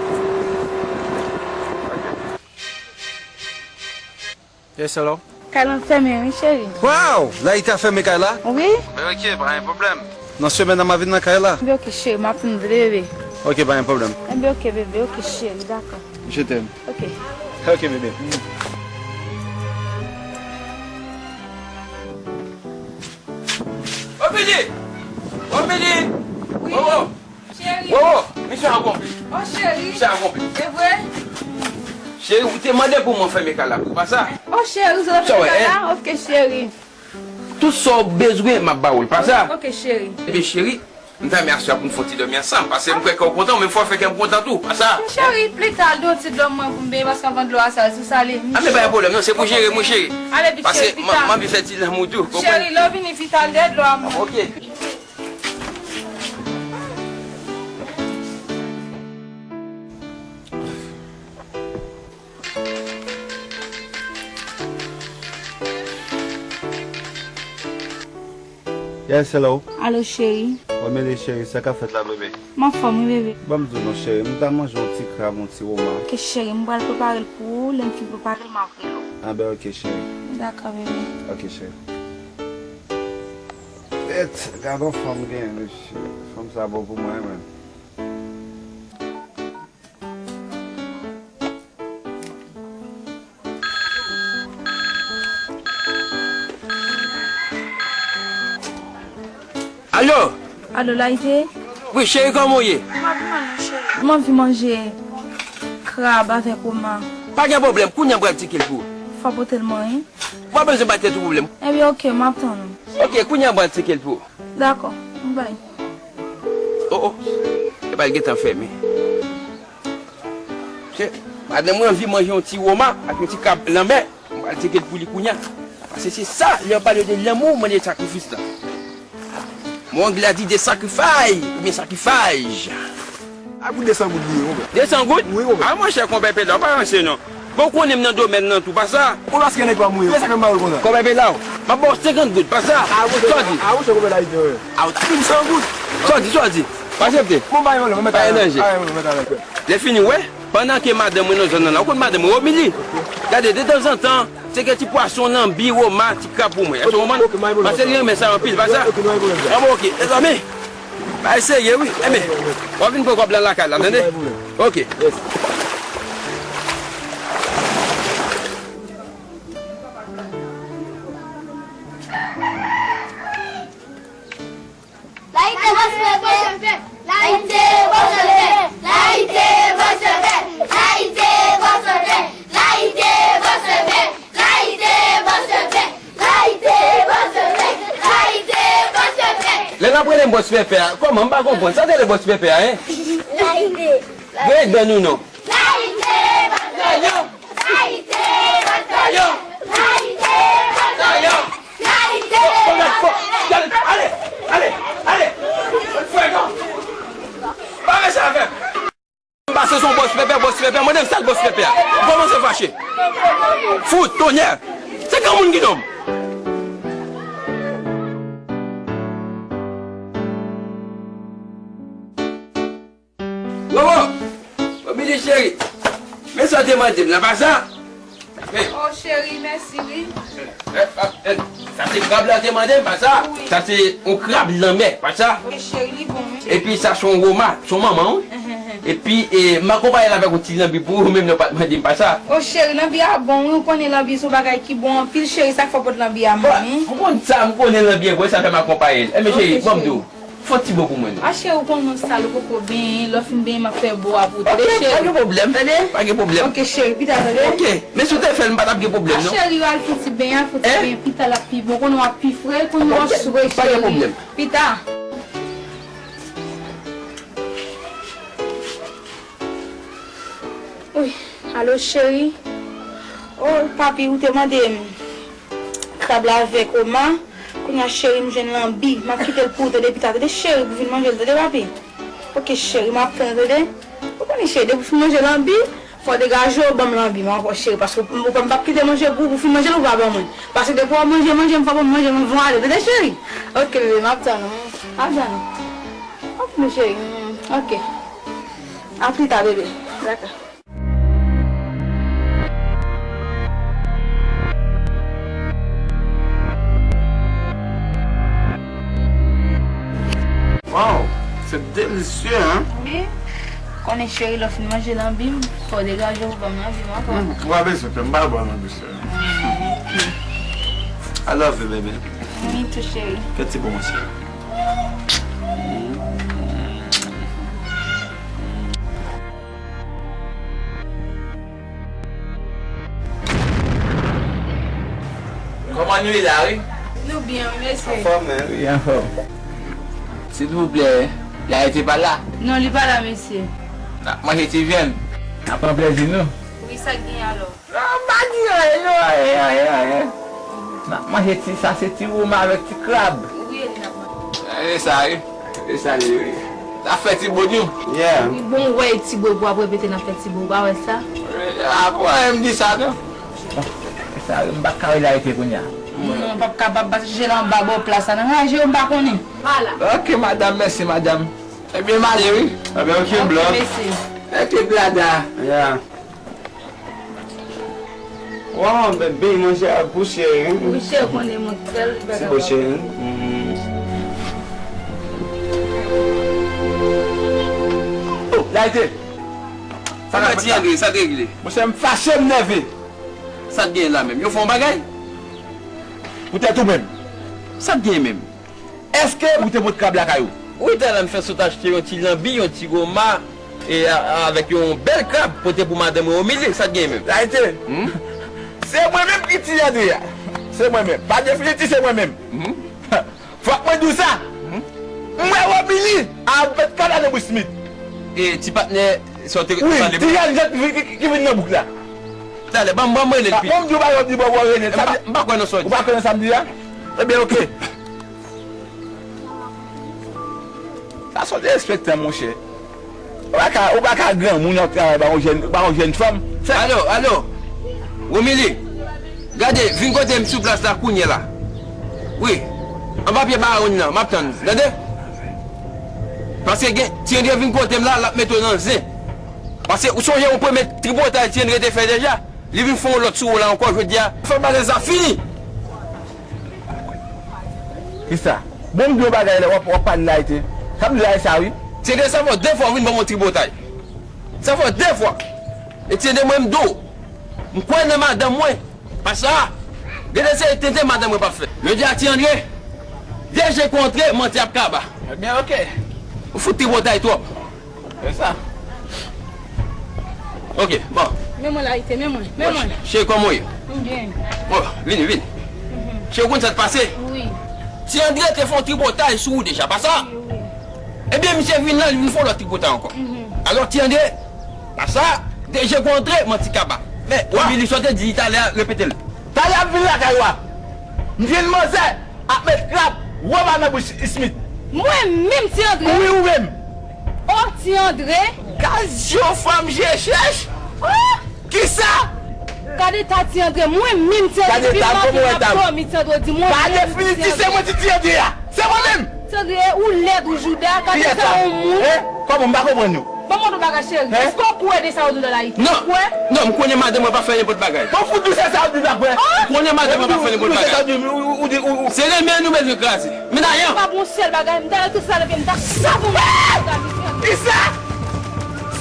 Yes, hello. Kay lan fèmen, wi, cheri. Wow! Layite a fèmen kay la? Wi. Ben, ok, pa gen pwoblèm. Nan semèn nan, m a vin nan kay la. Enben, ok, cheri, m ap tann ou, bebe. Ok, pa gen pwoblèm. Enben, ok, bebe, ok, cheri, dakò. Je t'aime. Ok. Ok, bebe. Ô, Billy! Ô, Billy! Wi. Ô, ô! Cheri. Ô, ô! Misye a gonfle. Ô, cheri. Misye a gonfle. Se vre? Cheri, ou te mande pou mwen fèmen kay la pou ou, pa sa? Ô, cheri, ou sot fèmen kay la? Ok, cheri. Tout sa w bezwen, m ap ba ou l, pa sa? Ok, cheri. Ebyen, cheri, m ta renmen aswè a pou n fè yon ti dòmi ansanm, paske m kwè kè w kontan, men fò w fè kè m kontan tou, pa sa? Cheri, pita, al dwe yon ti dlo mwen pou m benyen, paske anvan dlo a sal, sou sale. A, men pa gen pwoblèm, non, se pou jere, mon cheri. Ale vit, cheri, pita. Paske m, m anvi fè ti lanmou tou, konprann? Cheri, lè w vini, vit al dwe dlo a mwen. Ok. Yes, hello. Alo, cheri. Wè, Mele, cheri, sa k ap fèt la, bebe? M anfòm, wi, bebe. Ban m di w non, cheri, m ta manje yon ti krab, yon ti woma. Ok, cheri, m pral prepare l pou ou, lè m fin prepare l, m ap rele w. A, ben, ok, cheri. Dakò, bebe. Ok, cheri. Pèt, gad yon fanm genyen, mesye. Fanm sa bon pou mwen, menm. Alo? Alo, Layite? Wi, cheri, kòman w ye? M pa pi mal non, cheri. M anvi manje. Krab avèk woma. Pa gen pwoblèm, kounye a m pral tcheke l pou ou. Fò pote l mwen, wi. Ou pa bezwen bay tèt ou pwoblèm. Ebyen, oke, m ap tann ou. Oke, kounye a m pral tcheke l pou ou. Dakò, bay. Oh, oh. E pa l gentan fèmen. Chè, madanm mwen anvi manje yon ti woma ak yon ti krab lanmè. M pral tcheke l pou li kounye a. Paske se sa, lè yo pale de lanmou, mande sakrifis la. Mon oncle a dit de sacrifice oubyen sacrifice. A pou de san goud li ye, konpè. De san goud? Wi, konpè. A, monchè, konpè Pela, ou pa ranse non. Bon, ou konnen m nan domèn nan tou, pa sa? Ou paske nèg pa mouye, sa fè m ba ou konsa. Konpè Pela, m ap ba w senkant goud, pa sa? A, monchè, sa w di? A, monchè, konpè la, li te wè. A, ou ta di m san goud. Sa w di, sa w di? Pa aksepte. Bon, bay mwen, mwen mèt alè. Pa danje. Lè fini, wè. Pandan ke madanm mwen nan zòn nan la, ou konn madanm mwen, Romili. Gade, detanzantan, se ke ti pwason, lanbi, woma, ti krab pou mwen. Èske w konprann? Paske li renmen sa anpil, pa sa? An bon, oke. Mezanmi, bagay serye, wi. Enben, w ap vin pran kòb la lakay la, tande? Oke. Layite bòs pèpè. Layite bòs pèpè. Layite bòs pèpè. Layite bòs pèpè. Layite bòs pèpè. Layite bòs pèpè. Layite bòs pèpè. Layite bòs pèpè. Lè n ap rele m bòs pèpè a, kòman? M pa konprann. Sa te rele bòs pèpè a, en? Layite. Rele dan nou non. Layite bòs pèpè. Layite bòs pèpè. Layite bòs pèpè. Layite bòs pèpè. Ale, ale, ale. Fè non. Pa mechan avè m. M pase son bòs pèpè, bòs pèpè. Mande m sa l bòs pèpè a. M kòmanse fache. Fout, tonyè. Se granmoun ki nonm. Wowo! Obili cheri, men sa w te mande m nan, pa sa? Hey. Oh, cheri, mèsi, wi. Eh, eh, eh, sa se krab la w te mande m, pa sa? Wi. Sa se yon krab lanmè, pa sa? Wi, cheri, li bon, wi. Epi sa se yon woma, se yon manman, wi. Epi, eh, m akonpaye l avèk yon ti lanbi pou ou, menm lè w pa t mande m, pa sa? Oh, cheri, lanbi a bon, wi, ou konnen lanbi se yon bagay ki bon anpil, cheri, sa k fè w pot lanbi a ban m, wi. Ou konn sa, m konnen lanbi a bon, sa fè m akonpaye l. Enben, cheri, ban m di w. Fè yon ti bo pou mwen non. A cheri, ou konn mwen sal, ou poko benyen, lè w fin benyen m ap fè bo a pou ou tande, cheri. Ok, pa gen pwoblèm. Tande? Pa gen pwoblèm. Ok, cheri, pita, tande? Ok, men si w te fè l, m pa t ap gen pwoblèm non. A cheri, al fè yon ti benyen, al fè yon ti benyen, pita l ap pi bon, konnen w ap pi fre, konnen w ap swe, cheri. Ok, pa gen pwoblèm. Pita. Wi, alo cheri. Oh, papi, ou te mande m. Krab la avèk woma. Kounye a, cheri, m jwenn lanbi. M ap kite l pou ou, tande, pita, tande, cheri, pou vin manje l, tande, papi. Ok, cheri, m ap tann, tande. Ou konnen, cheri, depi w fin manje lanbi, fò w degaje w, ban m lanbi m ankò, cheri, paske ou, ou, m p ap kite manje pou ou, pou w fin manje l, ou pa ban mwen. Paske depi w ap manje, manje, m fò ban m manje m anvan w ale, tande, cheri. Ok, bebe, m ap tann ou. M ap tann ou. Ok, mon cheri. Mm, ok. A pita, bebe. Dakò. Wow, c'est délicieux, hein? Wi. Konnen cheri, lè w fin manje lanbi m, fò w degaje w pou ban m lanbi m ankò. Mm, ou pa bezwen pè, m pa bon lanbi, cheri. I love you, baby. Me too, cheri. Fè ti bon, cheri. Kòman nou ye la, wi? Nou byen, wi, mesye. Anfòm, men. Wi, anfòm. Silvouplè, Layite pa la? Non, li pa la, mesye. N ap manje ti vyann. N ap pran plezi nou. Wi, sa k gen alò? Non, m pa di anyen, non, anyen, anyen, anyen. N ap manje ti, sa se ti woma avèk ti krab. Wi, e li n ap manje. E sa, wi. E sa li, wi. N ap fè ti bo nou. Yeah. Wi, bon, wè ti bo pou ap repete n ap fè ti bo, ou pa wè sa? Wi, a, pou anyen m di sa, non. Bon, e sa, wi, m pa ka wè Layite kounye a. Non, m p ap kapab, paske jel anba bò plas la, nan raje yo, m pa konnen. Vala. Ok, madanm, mèsi, madanm. Ebyen, m ale, wi. Ebyen, ok, blòf. Ok, mesye. Ok, blada. Yeah. Waw, bebe, manje a gou, cheri. Wi, cheri, konnen mwen tèl bagay. Ti bo, cheri. Mm. Oh, Layite. Sa k ap fèt la? Monchè, m fache, m nève. Sa k gen la menm? Yo fè yon bagay? Poutèt ou menm. Sa k gen menm? Èske ou te pot krab lakay ou? Wi, talè m fè sot achte yon ti lanbi, yon ti woma, E a- avèk yon bèl krab pote pou madanm mwen Omili, sa t gen menm? Layite. Hmm? Se mwen menm ki tiye André a. Se mwen menm. Pa definitif, se mwen menm. Hmm? Fòk mwen di w sa. Hmm? M wè Omili avèk krab la nan bouch Smith. E ti patnè sa w te pale. Wi, ti jèn ki, ki, ki vin nan bouk la. Talè, ban m, ban m rele l pi. Bon, m di w bagay, w di bon, bon, rele l. M pa, m pa kwè nan sa w di. Ou pa kwè nan sa m di a? Ebyen, oke. Sa se yon derespektan, monchè. Ou pa ka, ou pa ka granmoun ap travay ba yon jèn, ba yon jèn fanm. Alo, alo. Romili, gade, vin kote m sou plas la kounye la. Wi. Anba pye mawon nan, m ap tann. Tande? Paske gen, Ti Andre vin kote m la, l ap mete w nan zen. Paske ou sonje yon premye tripotay Ti Andre te fè deja? Li vin fè yon lòt sou ou la ankò, jodi a. Fè bagay sa fini. Kisa? Bon, m di yon bagay la, w ap, w ap pale layite. Sa m di la, e sa, wi. Ti Andre, sa fè de fwa w vin ban m yon tripotay. Sa fè de fwa. E Ti Andre, mwen, m di w. M kwè nan madanm mwen. Paske, gade se tenten madanm mwen p ap fè. Jodi a, Ti Andre, de je kontre, manti ap kaba. Ebyen, oke. Ou fout tripotay twòp. Se sa. Ok, bon. Men mwen layite, men mwen, men mwen. Cheri, kòman w ye? M byen. Bon, vini, vini. Cheri, ou konn sa k pase? Wi. Ti Andre te fè yon tripotay sou ou deja, pa sa? Wi, wi. Ebyen, misye vin la, li vin fè yon lòt tripotay ankò. Alò, Ti Andre, pa sa, de je kontre, manti kaba. Men, Omili, sa w te di talè a, repete l. Talè a, m vin lakay ou a. M jwenn manzè ap met krab wòb a nan bouch Smith. Mwen menm, Ti Andre? Wi, ou menm. O, Ti Andre? Gad yon fanm je chèch. O! Kisa? Gade ta Ti Andre, mwen menm, Ti Andre, depi maten m ap dòmi, Ti Andre, ou di m, mwen menm, Ti Andre. Pa definitif, se mwen ki Ti Andre a. Se mwen menm. Ti Andre, ou lèd, ou jouda, gade ta yon moun. Kiyès sa? Hein? Kòman, m pa konprann ou. Ban m yon bagay, cheri. Èske w kwè de sa yo di w la, Layite? Non. Ou kwè? Non, m konnen madanm mwen pa fè nenpòt bagay. Bon, fout dousè sa yo di w la, kwè. M konnen madanm mwen pa fè nenpòt bagay. Ou di, ou, ou, ou, se renmen nou bezwen kraze. Men ayen. Pa bon sèl bagay, m ta tout sa leve, m ta chavon mwen. Kisa?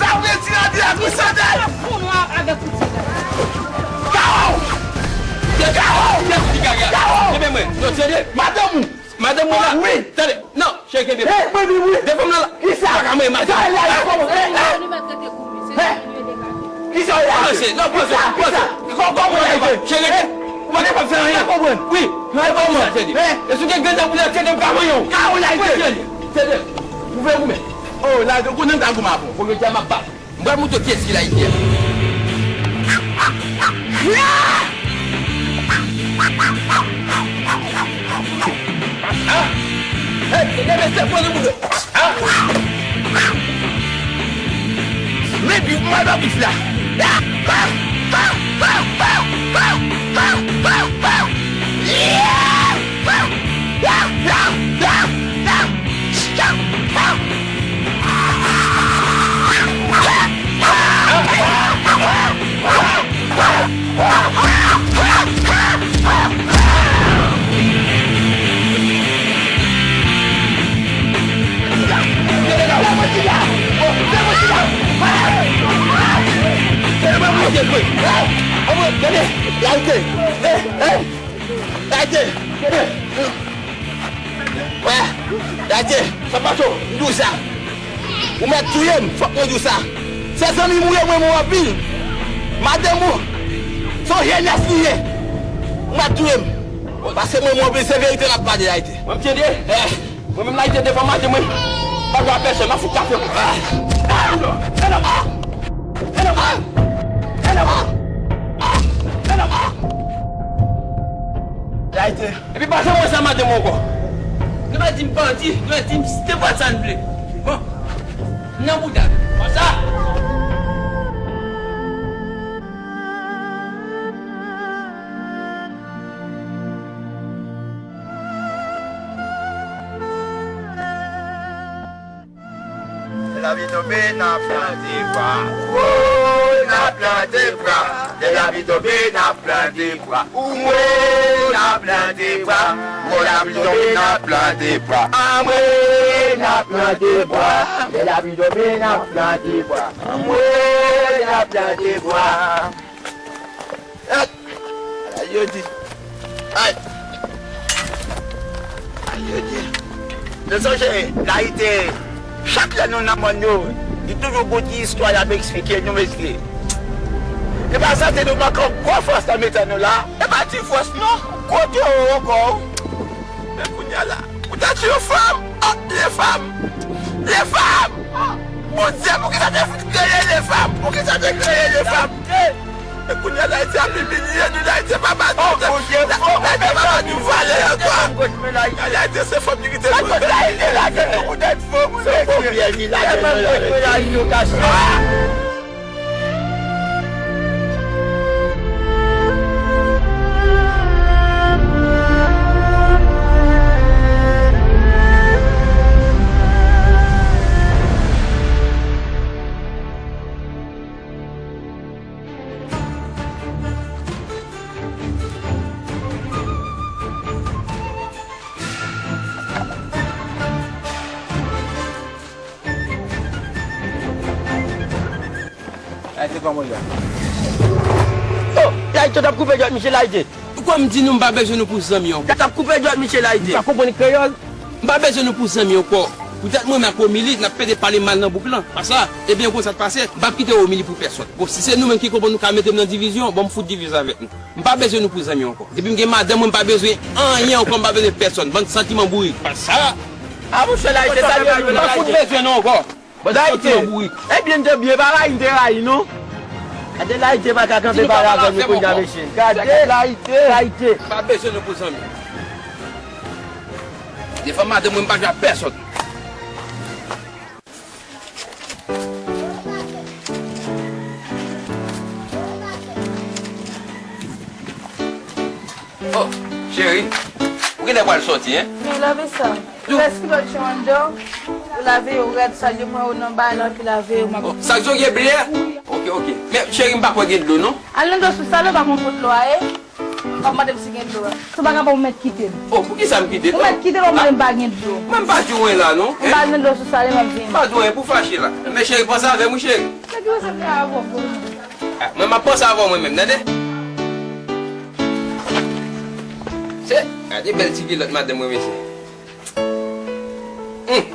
Sa vle di la di la pou sandal? Sa fon nou avèk ou ti la. Kawo! Kawo! Kawo! Kenbe mwen. Non, tande. Madanm ou. Madanm mwen la. Wi. Tande. Non, cheri, kenbe. Hey, mwen, mwen, mwen. Defann mwen la. Kisa? Paka mwen, madanm. Sa la, kòman? Hey, hey. Hey. Kisa w la? Panse, non, panse, panse. Kòman w la? Cheri, ou pa kapab fè anyen. Wi. Mwen, mwen, mwen. E si w gen grenn pou la, cheri, m ka manyen w. Ka ou la, cheri. Tande. Ou vle goumen. Oh, la, ou konnen m ka goumen avè w. Bon, yo di a m ap bat. M pral montre w kiyès ki Layite a. Ah! Hey, mesye, pran nan bout. Ah! Men pi mal pa pif la. Layite! Layite! Wè, Layite, sa pa cho, m di w sa. Ou mèt touye m, fòk mwen di w sa. Se zanmi m ou ye, mwen renmen w anpil. Madanm ou, se yon jenès li ye. Ou mèt touye m. Paske mwen renmen w anpil, se verite n ap pale, Layite. Mwen, m tande. Eh. Mwen menm, Layite, devan maten mwen, m pa jwe a pèsòn, m ap fout kafe. Layite. Epi pa janm wè sa madanm ou ankò. Nou pa di m bandi, nou di m nenpòt sa n vle. Bon, m nan bouda. Konsa. Lè lapli tonbe, n ap plante bwa. Woy, n ap plante bwa. Lè lapli tonbe, n ap plante bwa. Woy, n ap plante bwa. Woy, lapli tonbe, n ap plante bwa. Anmwe, n ap plante bwa. Lè lapli tonbe, n ap plante bwa. Anmwe, n ap plante bwa. Ay, ay, yo di. Ay. Ay, yo di. Nou sonje, Layite, chak lè nou nan mòn yo, Toujou gon ti istwa y ap eksplike nou, mesye. E pa sa, se nou manke gwo fòs nan mitan nou la. E pa ti fòs, non. Kote yo ankò? Men kounye a la, ou ta tchwe yon fanm? Ah, les femmes! Les femmes! Ah, Bondye, poukisa te kreye les femmes? Poukisa te kreye les femmes? E kounye a la, Ayiti ap imilye nou, Ayiti pa ba nou, Ayiti pa ba nou valè ankò. Ayiti se fanm ki kite nou. Ayiti lage nou pou tèt fò, wi, mesye. Ayiti kòman w ye? Oh, Layite, w t ap koupe djòt misye, Layite. Ou kwè m di nou m pa bezwen nou pou zanmi ankò? W t ap koupe djòt misye, Layite. M pa konprann kreyòl. M pa bezwen nou pou zanmi ankò. Poutèt mwen menm ak Omili, n ap pede pale mal nan bouk lan. Pa sa, ebyen, konn sa k pase, m p ap kite Omili pou pèsonn. Bon, si se nou menm ki konprann nou ka mete m nan divizyon, bon, m fout divizyon avèk nou. M pa bezwen nou pou zanmi ankò. Depi m gen madanm mwen, m pa bezwen anyen ankò, m pa bezwen pèsonn. Bann santiman bourik. Pa sa. A, monchè, Layite, sa l ye menm? M pa fout bezwen nou ankò. Bann santiman bourik. Ebyen, m te byen, pa rayi, m te rayi, non. Gade Layite pa ka kanpe pale avè nou kounye a, mesye. Gade Layite. Layite. M pa bezwen nou pou zanmi. Devan madanm mwen, m pa jwe ak pèsonn. Oh, cheri, ou genlè pral sòti, en? Men lave sa. Rès kilòt yo anndan, ou lave yo rèd, sal yo pran yo nan bal, epi lave yo, m ap... Oh, sa k zonye blè? Ok, ok. Men, cheri, m pa kwè gen dlo, non. Al nan dlo sou sale, ou pa konn kot dlo a ye. W ap mande m si gen dlo a. Si w pa kapab, ou mèt kite m. Oh, poukisa m kite? Ou mèt kite m, ou mande m pa gen dlo. Mwen, m pa di w anyen la, non. M pa al nan dlo sou sale, m ap vini. M pa di w anyen pou fache la. Men, cheri, panse avè m, wi, cheri. Nèg yo se avè w, bro. Ah, mwen, m ap panse avè w mwen menm, tande? Se, gade bèl ti kilòt madanm mwen, mesye. Hmm.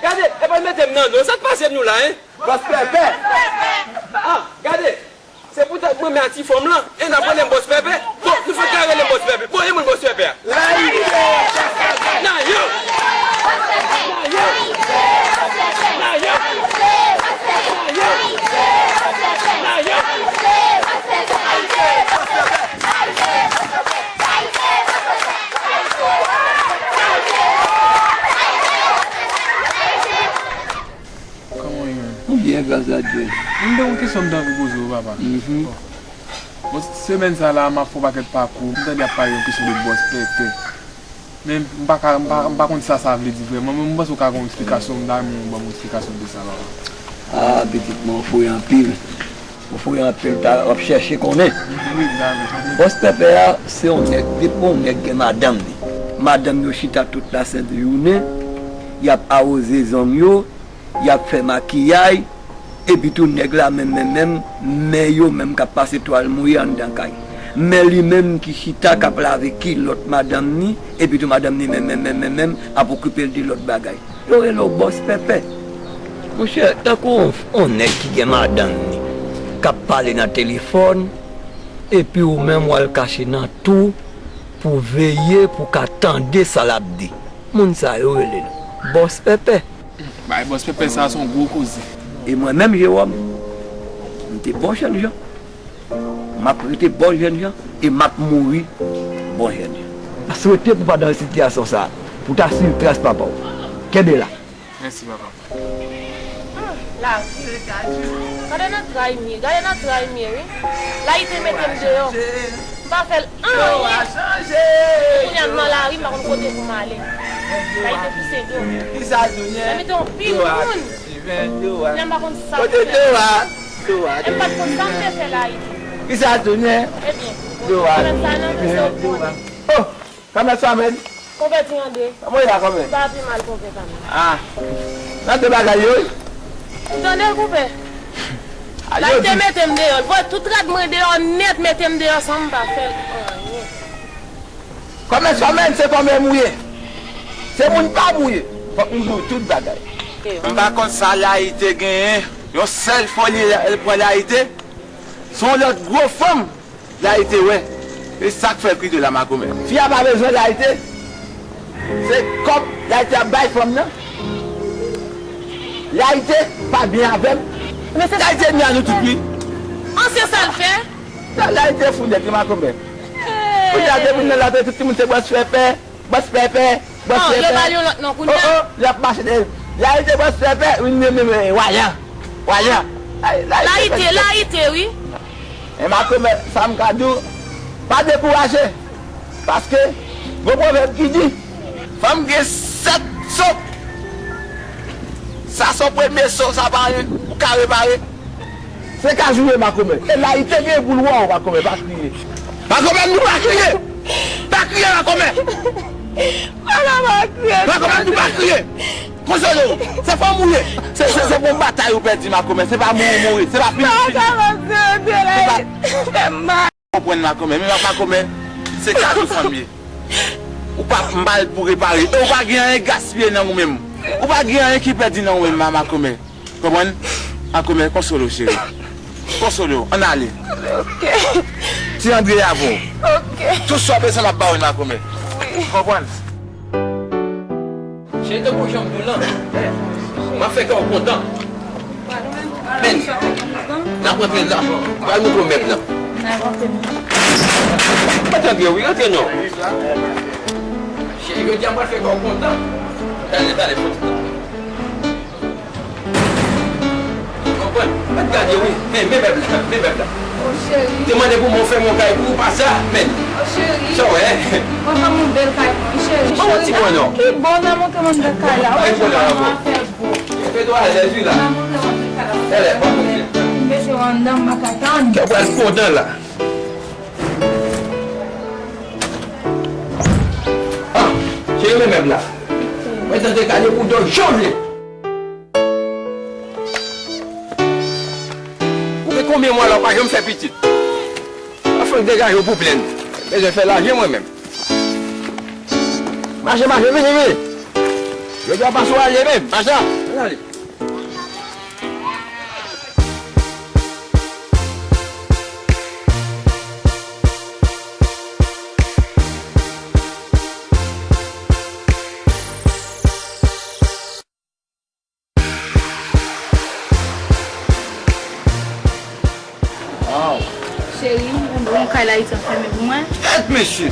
Gade, epa l mete m nan dlo. Sa k pase nou la, en? Bòs Pèpè. Ah, gade. Se poutèt mwen menm ak ti fanm lan, e n ap rele m Bòs Pèpè. Bon, nou fèk ka rele m Bòs Pèpè. Bon, e mwen Bòs Pèpè a? Layite! Nan yo! Nan yo! Nan yo! Nan yo! Kòman w ye menm? Mwen byen, gras a Dye. Mwen gen yon kesyon m t anvi poze w, papa. Mhm. Bon, semèn sa la, m ap fè yon pakèt pakou, m tande y ap pale yon kesyon de Bòs Pèpè. Men m pa ka, m pa, m pa konn sa sa vle di vrèman, men m panse w ka gen yon eksplikasyon, m ta renmen w ban m yon eksplikasyon de sa, papa. Ah, pitit mwen, w fouye anpil. Ou fouye anpil, ta, w ap chèche konnen. Bòs Pèpè a, se yon nèg, depi yon nèg gen madanm li. Madanm yo chita tout lasent jounen, y ap awoze zong yo, y ap fè makiyay, epi tou nèg la menm, menm, menm, men yo menm k ap pase twal mouye anndan kay. Men li menm ki chita k ap lave kilòt madanm ni, epi tou madanm ni menm, menm, menm, menm, menm, ap okipe l de lòt bagay. Yo rele w Bòs Pèpè. Monchè, tankou on, on nèg ki gen madanm ni, k ap pale nan telefòn, epi ou menm w al kache nan twou pou veye, pou ka tande sa l ap di. Moun sa yo rele l Bòs Pèpè. Bay Bòs Pèpè sa, se yon gwo koze. E mwen menm, Jewòm, m te bon jènjan. M ap rete bon jènjan e m ap mouri bon jènjan. M swete pou w pa nan sitiyasyon sa a, pou w ta swiv tras papa w. Kenbe la. Mèsi, papa. Hmm, lavi, gade. Gade nan tray m ye, gade nan tray m ye, wi. Layite mete m deyò. M pa fè l anyen. Kounye a m nan lari, m pa konn kote pou m ale. Layite pouse do. Kisa l tounen? Sa mete yon pil moun. Kounya m pa konn sa m fè. Kote Dora? Dora. E m pa t konn sa m te fè Layite. Kisa l tounen? Ebyen, Dora. Pwoblèm sa nan men se w konnen. Oh! Kòmè Samèd. Konpè Ti Andre. Kòman w ye la, kòmè? M pa pi mal, konpè Samèd. Ah. Nan de bagay yo, wi. Ou tande l, konpè? Layite mete m deyò. L voye tout rad mwen deyò nèt, mete m deyò san m pa fè l anyen. Kòmè Samèd, se kòmè m ou ye. Se moun pa m ou ye. Fòk m di w tout bagay. M pa konn sa Layite genyen. Yon sèl foli l pran Layite. Se yon lòt gwo fanm. Layite wè. E sa k fè l kite la, makomè. Fi a pa bezwen Layite. Se kòb Layite ap bay fanm nan. Layite pa byen avè m. Layite ènmi a nou tout, wi. An, se sa l fè? Sa Layite fou nèt, wi, makomè. Kounya depi nan latre, tout timoun se bòs pèpè. Bòs pèpè, bòs pèpè. Oh, yo ba l yon lòt non kounya. Oh, oh, l ap mache dèyè l. Layite bòs pèpè, wi, men, men, men, wayan, wayan. Layite, Layite, wi. E makomè, sa m ka di w, pa dekouraje. Paske, gon pwovèb ki di, fanm gen sèt so. Sa se premye so, sa pa anyen, ou ka repare. Se kajou ye, makomè. E Layite gen pou l wè w, makomè, pa kriye. Makomè, nou pa kriye! Pa kriye, makomè! Makomè, nou pa kriye! Konsole w! Se fanm ou ye! Se, se, se pou yon batay ou pèdi, makomè. Se pa mouri, mouri. Se pa fini, fini. Se pa konprann, makomè. Men makomè, se kajou fanm ye. Ou pa mal pou repare. E ou pa gen anyen gaspiye nan ou menm. Ou pa gen anyen ki pèdi nan ou menm, makomè. Konprann? Makomè, konsole w, cheri. Konsole w, ann ale. Ok. Ti Andre avè w. Ok. Tout sa w bezwen, m ap ba w, makomè. Wi. Konprann? Cheri, tankou jan m di w lan, m ap fè kè w kontan. Men, n ap rantre la. M pral montre w mèb lan. Mèt antre, wi, antre non. Cheri, jodi a m pral fè kè w kontan. Talè, talè, fò ti tan. Konprann? Mèt gade, wi. Men, men mèb la, men mèb la. O cheri. Te mande pou mwen fè m yon kay pou ou, pa sa, men. O cheri. Sa w wè? Mwen fè m yon bèl kay pou mwen, cheri. Ban mwen ti mwen non. Ki bon nan montre mwen bèl kay la? O cheri, mwen fè bon. Fè dwa alèz, wi, la. Nan montre mwen bèl kay la. Talè, ban mwen. M bezwen w anndan, m pa ka tann. Kè w pral kontan la. Ah, cheri, men mèb la. Mwen tande kale pou do jan w vle. Ou gen konbyen mwa la ou pa janm fè pitit? Anfen, degaje w pou plèn. Bezwen fè lajan mwen menm. Mache, mache, vini, vini. Jodi a pa sou ale menm. Mache. Ann ale. Cheri, yon bon kay la itan fèmen pou mwen. Tèt mesye!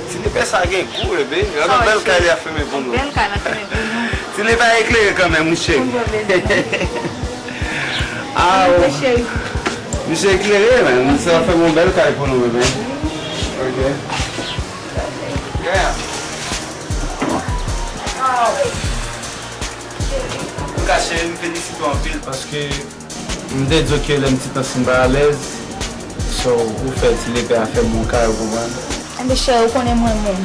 Ti lepè sa gen gou, bebe. Gade yon bèl kay li ap fèmen pou nou. Bèl kay la fèmen pou nou. Ti lepè eklere kanmenm, wi, cheri. Aw. Cheri. Misye eklere, men. Misye ap fèmen yon bèl kay pou nou, bebe. Ok. Yeah. Antouka, cheri, m felisite w anpil paske m te di w ke lè m ti tans m pa alèz. So, ou fè ti lepè a fè m yon kay, ou konprann? Enben, cheri, ou konnen mwen menm.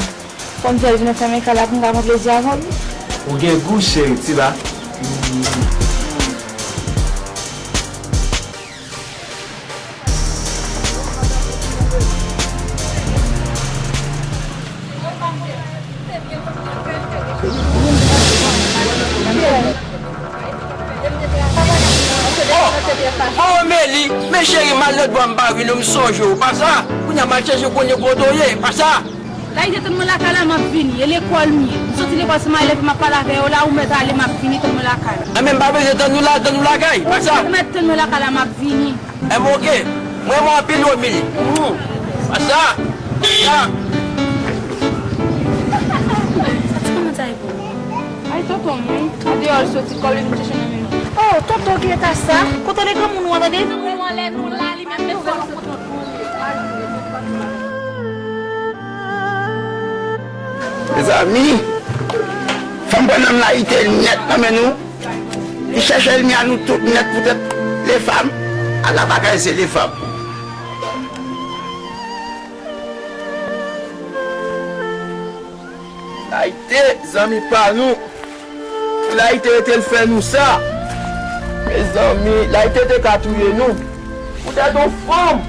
Fò m fè l vin fèmen kay la pou m ka pran plezi avè l. Ou gen gou, cheri, ti la. Oh, oh, Meli, men cheri, m al lòt bò, m pa vin, m sonje w, pa sa? Kounye a m al chèche w, konnen kote w ye, pa sa? Layite tann mwen lakay la, m ap vini. E lekòl m ye. M soti lekòl, se m al leve, m ap pale avè yo la, ou mèt ale, m ap vini, tann mwen lakay la. Enben, m pa bezwen tann ou la, tann ou lakay, pa sa? Ou mèt tann mwen lakay la, m ap vini. Enben, oke. Mwen renmen w anpil, wi, Mili. Mhm. Pa sa? Pa sa? Sa ti kòmanse ay pou ou? Ay, tonton mwen. Andeyò, l soti, kòb li vin chèche nan men nou. Oh, tonton, ki eta sa? Kote le granmoun ou an, tande? Mezanmi, Fò m pran nanm Layite nèt nan men nou. Li chèche ènmi a nou tout nèt poutèt lefam. Ala bagay se lefam. Layite, zanmi pa nou. Layite rete l fè nou sa. Mezanmi, Layite te ka touye nou. Poutèt yon fanm,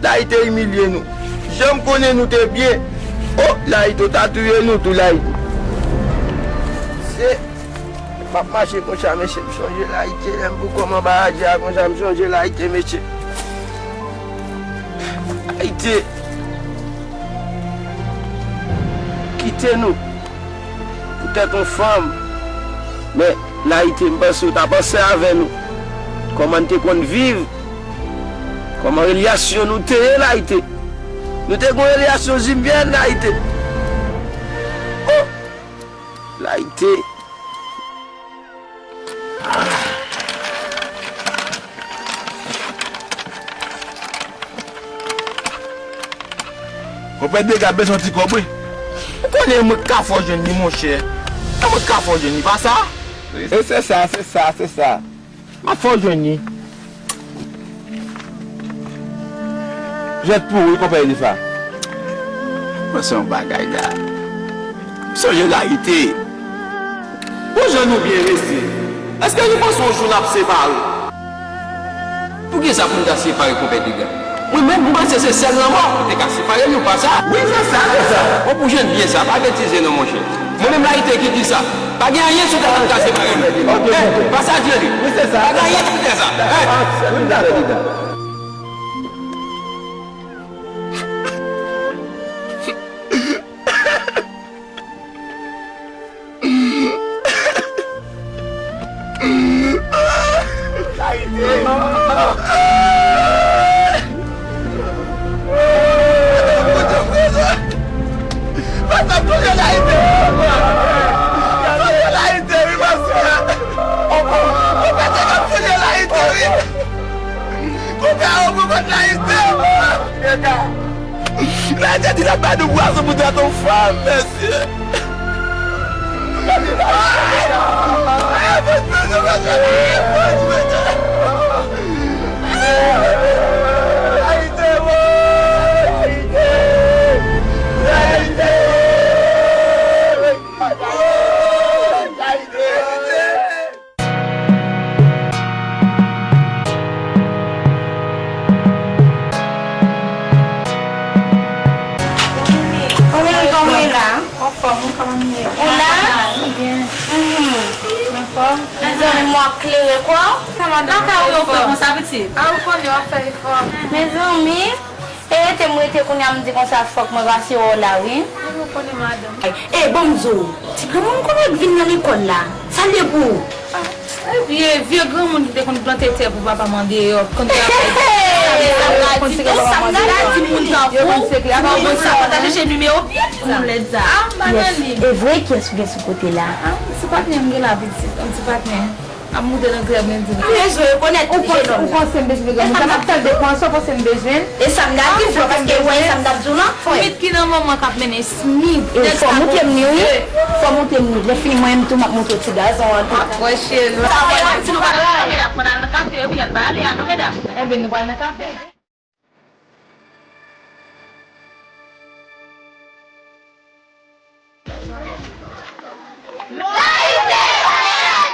Layite imilye nou. Jan m konnen nou te byen. O, Layite, w ta touye nou tou, Layite. Se, m ap mache konsa, mesye, m sonje Layite. Lè m pou kòman baraje a konsa, m sonje Layite, mesye. Layite. Kite nou. Poutèt yon fanm. Men, Layite, m panse w ta panse avè nou. Kòman n te konn viv. Kòman relasyon nou te ye, Layite. Nou te gon relasyon jimyèn, Layite. O! Layite. Konpè Dega bezwen ti kòb, wi. Ou konnen mwen k ka fè w jwenn li, monchè. E mwen k ka fè w jwenn li, pa sa? E se sa, se sa, se sa. M ap fè w jwenn li. Jwèt pou ou, wi, konpè Elifa. Mwen se yon bagay la. Sonje Layite. Bon jan nou byen rete. Èske nou panse yon jou n ap separe? Poukisa pou n ta separe, konpè Dega? Mwen menm, m panse se sèl lanmò ki te ka separe nou, pa sa? Wi, se sa, se sa. Bon, pou jwenn byen sa, pa betize non, monchè. Mwen menm Layite ki di sa. Pa gen anyen sou tè sa ki ka separe nou. Hey, pa sa di li. Wi, se sa. Pa gen anyen sou tè sa. Hey. Wi, m dakò. Layite di l ap ba nou pwazon pou tèt yon fanm, mesye. Ou menm, kòman w ye la? Anfòm, ou kòman w ye? Ou la? Byen. Mhm. Anfòm? Mezanmi, mwen ap klere kwa. Sa madanm, lakay ou yo fre konsa, pitit? A, ou konnen w ap fè efò. Mezanmi, e rete m rete kounye a, m di konsa fòk mwen pase wè w la, wi. Ou konnen madanm. E, ban m di w, ti granmoun konnen k vin nan lekòl la. Sa l ye pou ou? Ah, e vye, vye granmoun ki te konn plante tè pou papa m andeyò, konn travay. Sa m ka di tou, sa m ka di moun tankou ou, moun sa pa ta chèche nimewo pye m. Ou lèd sa. Ah, m pa nan li. E vre, kiyès ou gen sou kote la? Ah, yon ti patnè m gen la, pitit, yon ti patnè. Ap moute nan grèv lendi la. Bezwen rekonèt, ou panse, ou panse m bezwen granmoun sa? M ap tande kòman sa w panse m bezwen? E sa m ta di w, paske ou wè sa m t ap di w lan. Smith ki nan manman k ap mennen Smith. E fò moute m li, wi. Fò moute m li. Lè fini, mwen menm tou, m ap moute w ti gazon an tou. Apwoche nou. Sa wè, ti nou pa nan kafe, wi, ann pa ale a non, medam. Enben, nou pral nan kafe.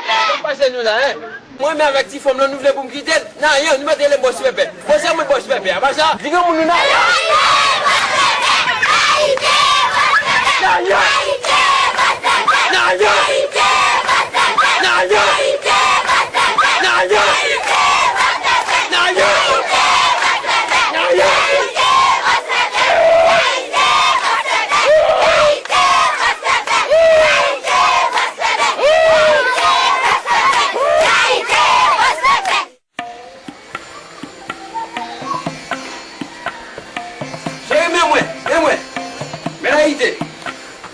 Sa k pase nou la, en? Mwen menm avèk ti fanm lan, nou vle pou m kite l? Nan anyen, nou mèt rele m bòs pèpè. Bon, se mwen bòs pèpè a, pa sa? Di granmoun nou nan. Nan anyen! Nan anyen! Nan anyen! Cheri, men mwen, men mwen. Men Layite.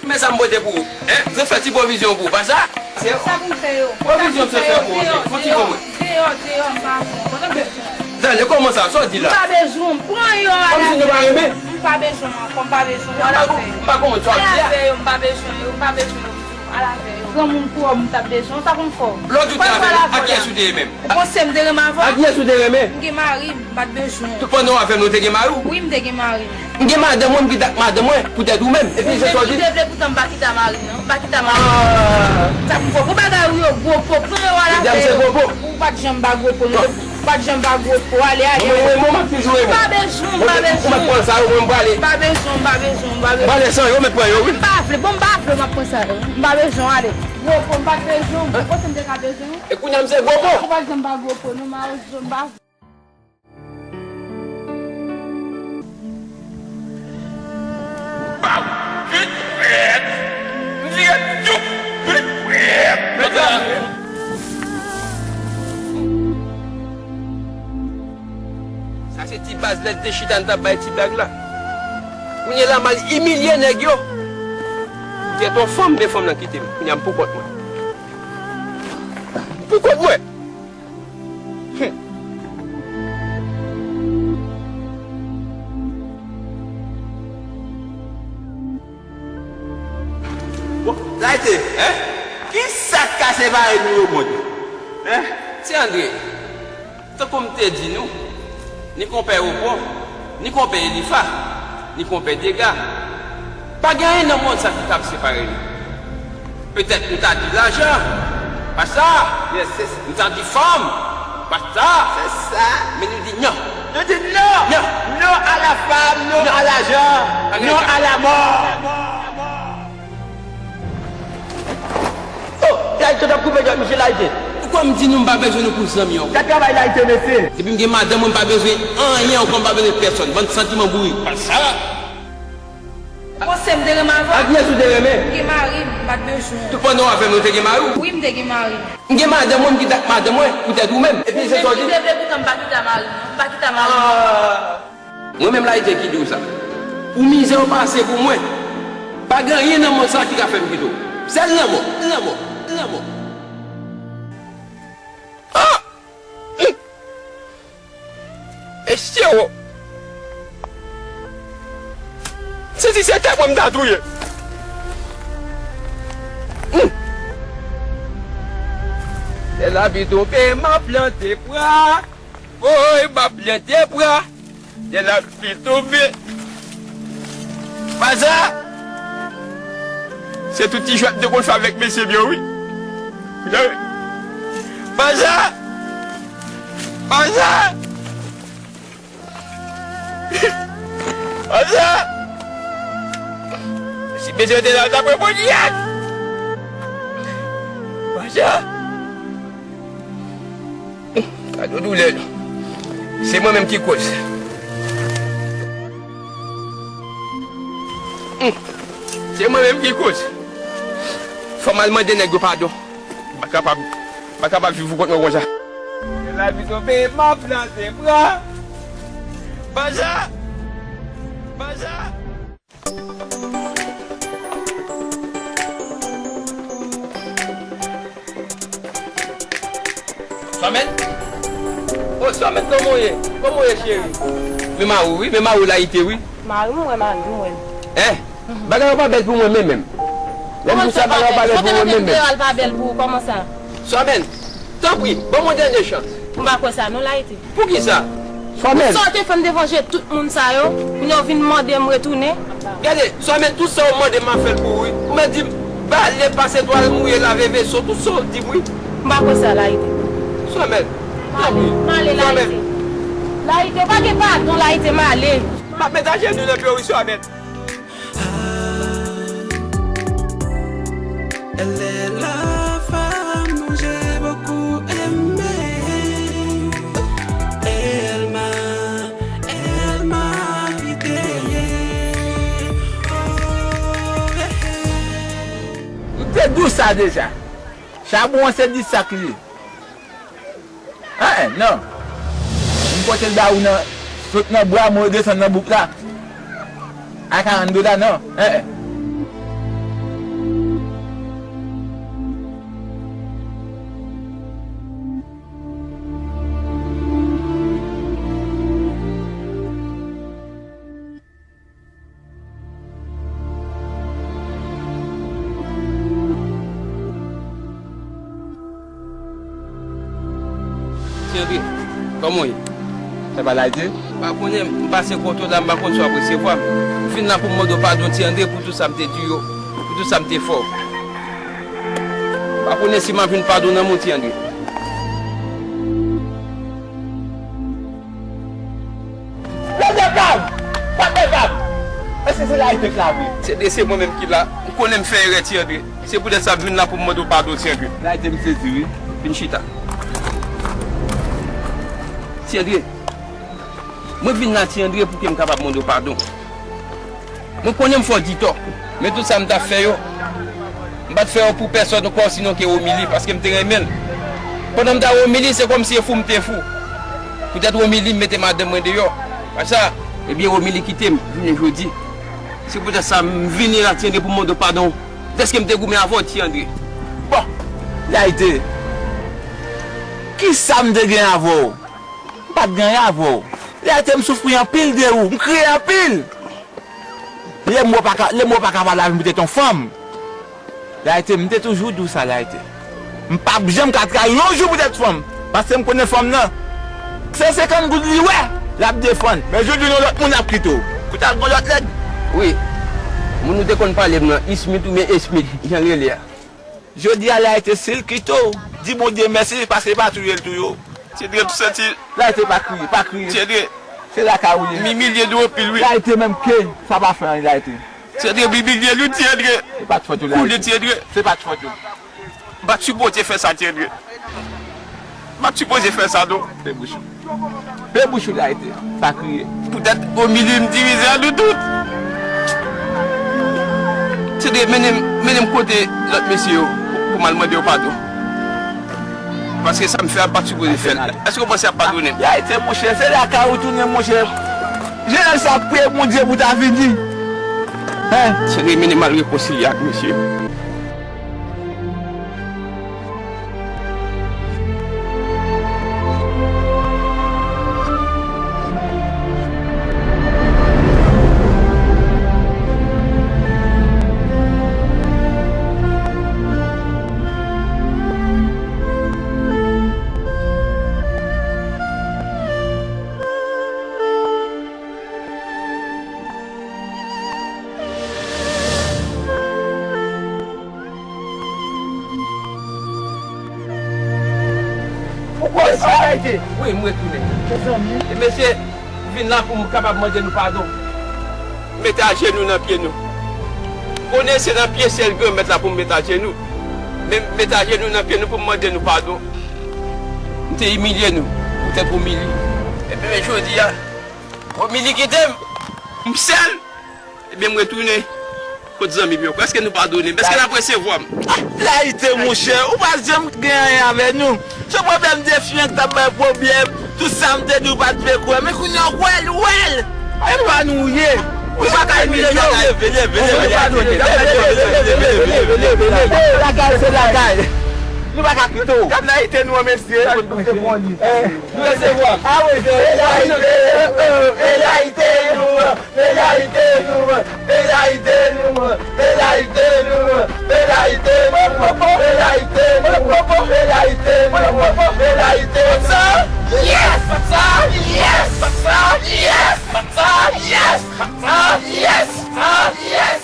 Men sa m pote pou ou. Hein? Mwen fè ti pwovizyon pou ou, pa sa? Sa pou m fè yo? Pwovizyon m sot fè pou ou, cheri. Fon ti pou mwen. Deyò, deyò, m pa bon. Kote m bezwen? Tande, kòman sa? Sa w di la? M pa bezwen w. Pran yo, ala fè yo. Kòmsi nou pa renmen? M pa bezwen w ankò, m pa bezwen w. Ala fè yo. M pa konprann sa w di a. Ala fè yo, m pa bezwen yo, m pa bezwen yo. Al avè yo. Granmoun pou òm m t ap bezwen w, sa konn fè w. Lòt ou te avè nou, ak kiyès ou te ye menm? Ou panse m te renmen avè w? Ak kiyès ou te renmen? M gen mari m, m pa t bezwen w. Tout pandan w avè m, ou te gen mari w? Wi, m te gen mari m. M gen madanm mwen, m kite ak madanm mwen, poutèt ou menm. Epi se sa w di? Ou te vle poutan m pa kite a mari m, non. M pa kite a mari m. Ah. Sa pou fò gwo bagay ou yo, gwo po, pran yo al avè yo. Medam, se gwo po. Ou pa t janm ba gwo po, non. Ou pa t janm ba gwo po, ale, ale. Mwen, mwen, mwen, m ap toujou renmen w. M pa bezwen w, m pa bezwen w. Ou mèt pran sa yo, mwen, m prale. M pa bezwen w, m pa bezwen w, m pa bezwen w. M prale san yo, mèt pran yo, wi. M pa vle, bon, m pa vle, m ap pran sa yo. M pa bezwen w, ale. Gwo po, m pa t bezwen w. Ou panse m te ka bezwen w? E kounye a, m se gwo po. Ou pa t janm ba gwo po, non, m pa bezwen w, m pa vle. Bap! Vit! Prèt! M di ret! Vit! Prèt! Mèt la! Sa se ti baz lè n te chita n t ap bay ti blag la. Kounye a la m al imilye nèg yo. Gèt yon fanm, men fanm nan kite m. Kounye a m pou kont mwen. M pou kont mwen. Hmm. Bon, Layite, hein? Kisa k ka separe nou yo, Bondye? Hein? Ti Andre, tankou m te di nou, ni konpè Opò, ni konpè Elifa, ni konpè Dega, pa gen anyen nan mond sa ki kab separe nou. Petèt nou ta di lajan, pa sa. Yes, se sa. Nou ta di fanm, pa sa. Se sa. Men nou di non. Nou di non. Non. Non à la femme, non à l'argent, non à la mort. Oh, Layite t ap koupe djòl misye, Layite. Poukò m di nou m pa bezwen nou pou zanmi ankò? Gad travay Layite, mesye. Depi m gen madanm mwen, m pa bezwen anyen ankò, m pa bezwen pèsòn. Bann santiman bouri. Pa sa. Ou panse m te renmen avè w? Ak kiyès ou te renmen? M gen mari m, m pa t bezwen w. Tout pandan w avè m, ou te gen mari w? Wi, m te gen mari m. M gen madanm mwen, m kite ak madanm mwen, poutèt ou menm. Epi se sa w di? Ou te vle poutan m pa kite a mari m, non. M pa kite a mari m. Ah. Mwen menm Layite ki di w sa. Pou mizè w pase pou mwen, pa gen anyen nan mond sa ki ka fè m kite w. Sèl lanmò, lanmò, lanmò. Ah! Mesye o! Si se te mwen, m ta touye. Hmm. Lè lapli tonbe, m ap plante bwa. Woy, m ap plante bwa. Lè lapli tonbe. Paza! Se tout ti jwèt de konn fè avèk mesye m yo, wi. Paza! Paza! Paza! Si mesye te la, l t ap reponn yès! Paza! Gade doulè non. Se mwen menm ki koz. Hmm. Se mwen menm ki koz. Fò m al mande nèg yo padon. M pa kapab, m pa kapab viv pou kont mwen konsa. Lè lapli tonbe, m ap plante bwa. Paza! Paza! Sòmèn? O Sòmèn, kòman w ye? Kòman w ye, cheri? Men mari w, wi, men mari w Layite, wi. Mari m, wè, mari m, wè. Hein? Bagay yo pa bèl pou mwen menm, menm. Lè m di w sa, bagay yo pa bèl pou mwen menm, menm. Kòman sa? Kote m te al pa bèl pou ou, kòman sa? Sòmèn, tanpri, ban m yon dènye chans. M pa kwè sa non, Layite. Poukisa? Sòmèn. Sa w te fè m devanje tout moun sa yo, kounye a w vin mande m retounen? Gade, Sòmèn, tout sa w mande m, m ap fè l pou ou, wi. Ou mèt di m, bale, pase twal, mouye, lave veso, tout sa w di m, wi. M pa kwè sa, Layite. Sòmèn, tanpri. M ale, Sòmèn. Layite. Layite, pa gen padon, Layite, m ale. M ap met ajenou nan pye w, wi, Sòmèn. Ah, elle est la femme dont j'ai beaucoup aimé. Elle m'a, elle m'a quitté. Oh, eh, eh. M te di w sa deja. Chabon an se dis sak li ye. Enhen, non. M pote l ba ou nan, sot nan bwa, mwen desann nan bouk la. A karant dola, non. Enhen. Kòman w ye? Sa va, Layte? M pa konnen, m pase kote w la, m pa konn si w ap resevwa m. M vin la pou m mande w padon, Ti Andre, pou tout sa m te di yo, pou tout sa m te fè w. M pa konnen si m ap jwenn padon nan men w, Ti Andre. Leve kòm! Pat leve kòm! Èske se Layte k la vre? Se de, se mwen menm ki la. M konnen m fè erè, Ti Andre. Se poutèt sa m vin la pou m mande w padon, Ti Andre. Layte, m sezi, wi. Vin chita. Ti Andre, mwen vin la, Ti Andre, pou ke m kapab mande w padon. Mwen konnen m fè w di tò, men tout sa m t ap fè yo, m pa t fè yo pou pèsòn ankò, sinon ke Romili, paske m te renmen l. Pandan m t a Romili, se kòmsi e fou m te fou. Poutèt Romili, m mete madanm mwen deyò. Apre sa, ebyen, Romili kite m, jounen jodi. Se poutèt sa, m vini la, Ti Andre, pou m mande w padon. Dèske m te goumen avè w, Ti Andre. Bon, Layte, kisa m te gen avè w? M pa t gen anyen avè w. Layte, m soufri anpil de ou, m kriye anpil. Lè m wè w pa ka, lè m wè w pa ka pale avè m poutèt yon fanm. Layte, m te toujou di w sa, Layte. M p ap janm ka trayi yon jou poutèt fanm. Paske m konnen fanm nan, se senkant goud li wè, l ap defann. Men jodi yon lòt moun ap kite w pou t al gon lòt nèg. Wi. Moun ou te konn pale m nan, Ismit oubyen Esmit, jan l rele a. Jodi a, Layte, si l kite w, di Bondye mèsi, paske li pa touye l touye w. Ti Dre, m santi. Layte, pa kriye, pa kriye. Ti Dre. Se lakay ou ye. M imilye nou anpil, wi. Layte, menm ke sa pa fè anyen, Layte. Ti Dre, m imilye nou, Ti Dre. Se pa t fòt ou, Layte. Koulye, Ti Dre. Se pa t fòt ou. M pa t sipoze fè sa, Ti Dre. M pa t sipoze fè sa, non. Fè bouch ou. Fè bouch ou, Layte. Pa kriye. Poutèt Romili, m divize a nou tout. Ti Dre, mennen m, mennen m kote lòt mesye yo pou, pou m al mande yo padon. Paske sa m fè a, m pa t sipoze fè l. Èske w panse y ap padone m? Layte, monchè, se lakay ou tounen, monchè. Jenès sa ap priye Bondye pou ta vini. Hein? Ti Dre, mennen m al rekonsilye ak mesye yo. Ou kwè sa, Layte? Wi, m retounen. Mezanmi. E mesye, m vin la pou m kapab mande nou padon. Mete ajenou nan pye nou. Konnen se nan pye sèl Granmèt la pou m mete ajenou. Men m mete ajenou nan pye nou pou m mande nou padon. M te imilye nou, poutèt Romili. Ebyen, men jodi a, Romili kite m. M sèl. Ebyen, m retounen kot zanmi m yo. Èske nou padone m? Èske n ap resevwa m? Layte, monchè, ou pa t janm gen anyen avè nou. Se pwoblèm de fi an k t ap bay pwoblèm. Tout sa m te di w pa t vle kwè. Men kounye a w kwè l, ou wè l. E pa nou w ye. Ou pa ka imilye yo. Leve, leve, leve, leve, leve, leve, leve, leve, leve, leve, leve, leve. Lakay se lakay. Nou pa ka kite w. Gad Layte nou an, mesye. Nou resevwa. Ah wi, se Layte, oh, oh, e Layte nou an. E Layte nou an, e Layte nou an, e Layte nou an, e Layte nou an, e Layte nou an, e Layte nou an, e Layte nou an. Sa, yes! Sa, yes! Sa, yes! Sa, yes! Sa, yes! Sa, yes!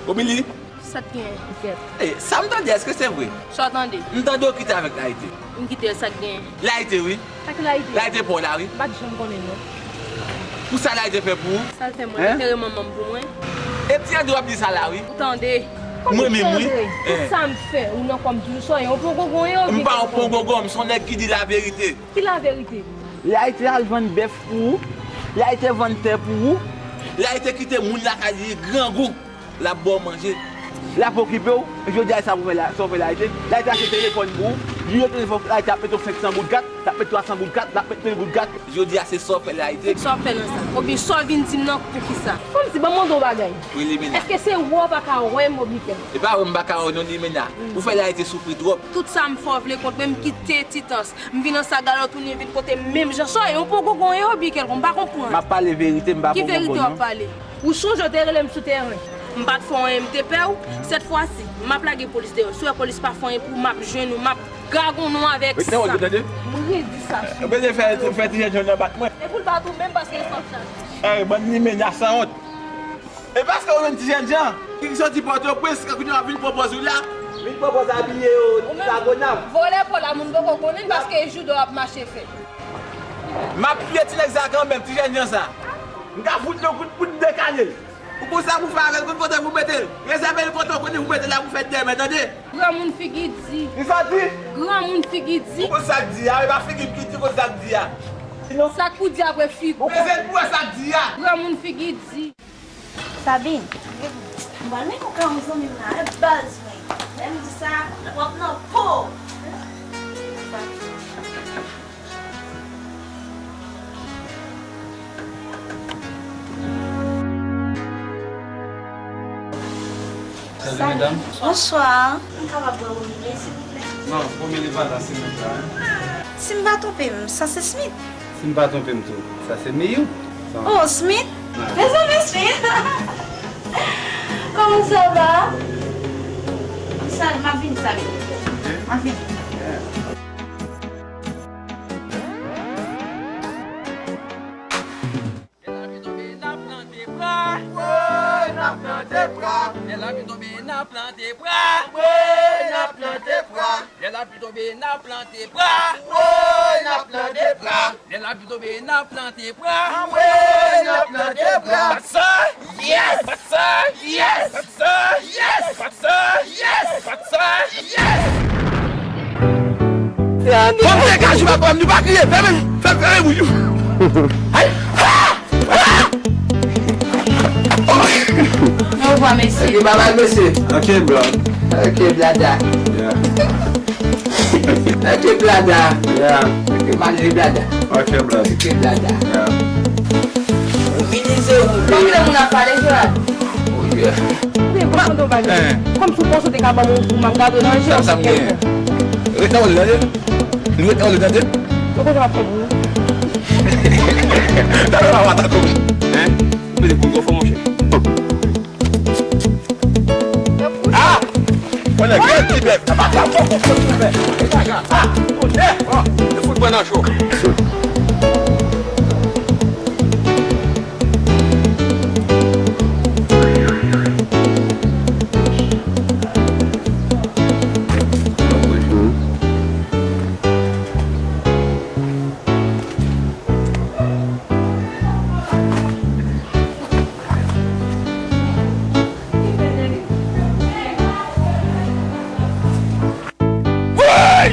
Romili, Sa k genyen? Kèt. Ey, sa m tande, èske se vre? Sa w tande? M tande w kite avèk Layte. M kite l, sa k genyen? Layte, wi. Sa k Layte? Layte pa w la, wi. M pa t janm konnen, non. Pou sa Layte fè pou ou? Sa l fè mwen, hein? Li antere manman m pou mwen. E Ti Andre w ap di sa la, wi. Ou tande? Mwen menm, wi. Kòman Ti Andre? Eh. Tout sa m fè, ou nan kò m toujou, soyè, ou poko gongon, m pa yon poko gongon, m se yon nèg ki di laverite. Ki laverite? Layte al vann bèf pou ou. Layte vann tè pou ou. Layte kite moun lakay li grangou. L ap ba w manje. L ap okipe w. Jodi a, sa pou fè la, sa w fè Layte. Layte achte telefòn pou ou. Li rete telefòn Layte ap mete w senk san goud kat, l ap mete twa san goud kat, l ap mete mil goud kat. Jodi a, se sa w fè Layte. Sa w fè nan sa? Oubyen sa w vin di m nan pou ki sa? Kòmsi, ban m mande w bagay. Wi, Limena. Èske se wè w pa ka wè m, oubyen kè? E pa wè m pa ka wè w non, Limena. Ou fè Layte soufri twòp. Tout sa m fè w vle kont mwen, m kite Titans. M vin nan sa galò tounen vin kote m menm jan. Sa w ye, yon poko gongon ye oubyen kèlkonk, m pa konprann. M ap pale verite, m pa poko gongon non. Ki verite w ap pale? Ou sonje w te rele m sou teren. M pa t fè w anyen, m te pè w. Sèt fwa si, m ap lage polis deyò. Si w wè polis pa fè anyen pou w, m ap jwenn ou, m ap gagonn ou avèk sa. Rete wòl, tande? M redi sa sou ou. Ou bezwen fè, fè ti jènjan nan bat mwen. E pou l bat ou menm paske l fòk chaje. Ey, bann limena sanwont. E paske ou menm ti jènjan ki soti Pòtoprens, kounye a w ap vin pran pòz ou la, vin pran pòz abiye yo, Lagonav. Vòlè pa w la, moun poko konnen l paske jouda w ap mache fè. M ap touye ti nèg sa kanmenm, ti jènjan sa. M ka fout li yon kout poud dekale. Ou konn sa pou fè avè l, konn kote pou mete l. Rezève l kote w konnen pou mete l la pou fè dèmen, tande? Granmoun figi di. Li sa di? Granmoun figi di. Ou konn sa k di a, e pa figi m ki di, ou konn sa k di a. Sinon, sa k pou di apre figi. Ou konn pou wè sa k di a. Granmoun figi di. Sabine, m pral mennen w kay yon zanmi m la, e baz mwen. Lè m di sa, w ap nan po. Salut, mesdames. Bonsoir. M kapab bwè Romilly, silvouplè? Non, Romilly pa la, se mèt la, hein. Si m pa twonpe m, sa se Smith. Si m pa twonpe m tou, sa se Miyou. Oh, Smith? Ouais. Mezanmi, Smith! Comment ça va? Sa, m ap vini, sa vini. M ap vini. Lè lapli tonbe, n ap plante bwa. Woy, n ap plante bwa. Lè lapli tonbe, n ap plante bwa. Woy, n ap plante bwa. Lè lapli tonbe, n ap plante bwa. Woy, n ap plante bwa. Lè lapli tonbe, n ap plante bwa. Woy, n ap plante bwa. Bat sa. Yes! Bat sa. Yes! Bat sa. Yes! Bat sa. Yes! Bat sa. Yes! Fòm te kajou pa pran, nou pa kriye. Fèmen, fèmen, fèmen bouch ou. Ay! Ah! Ah! Au revoir, mesye. Ok, bye bye, mesye. Ok, bro. Ok, blada. Yeah. Ok, blada. Yeah. Ok, malere blada. Ok, bro. Ok, blada. Yeah. Mobilize ou. Pa vle moun ap pale, Joab. Oh, yeah. Ou gen bon bagay. Hein. Kòm si w panse w te ka ban m yon kou, m ap gade w nan je w. Sa, sa m genyen? Rete anlè, tande? Nou rete anlè, tande? Ou konn sa m ap fè pou ou? Tande la, w ap tann. Hein? Ou mete pou m fò, monchè. Ah! Konnen, gen ti bèf. Ah! Konnen, bon, se fout mwen nan cho. Woy!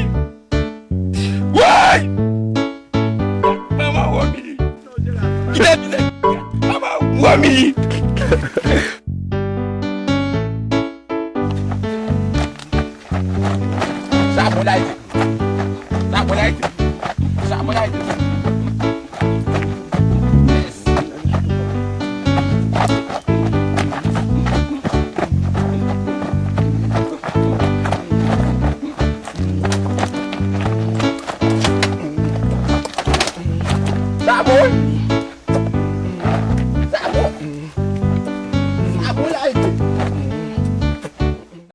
Woy! Manman Romi! Kite vin! Manman Romi! Sa bon la,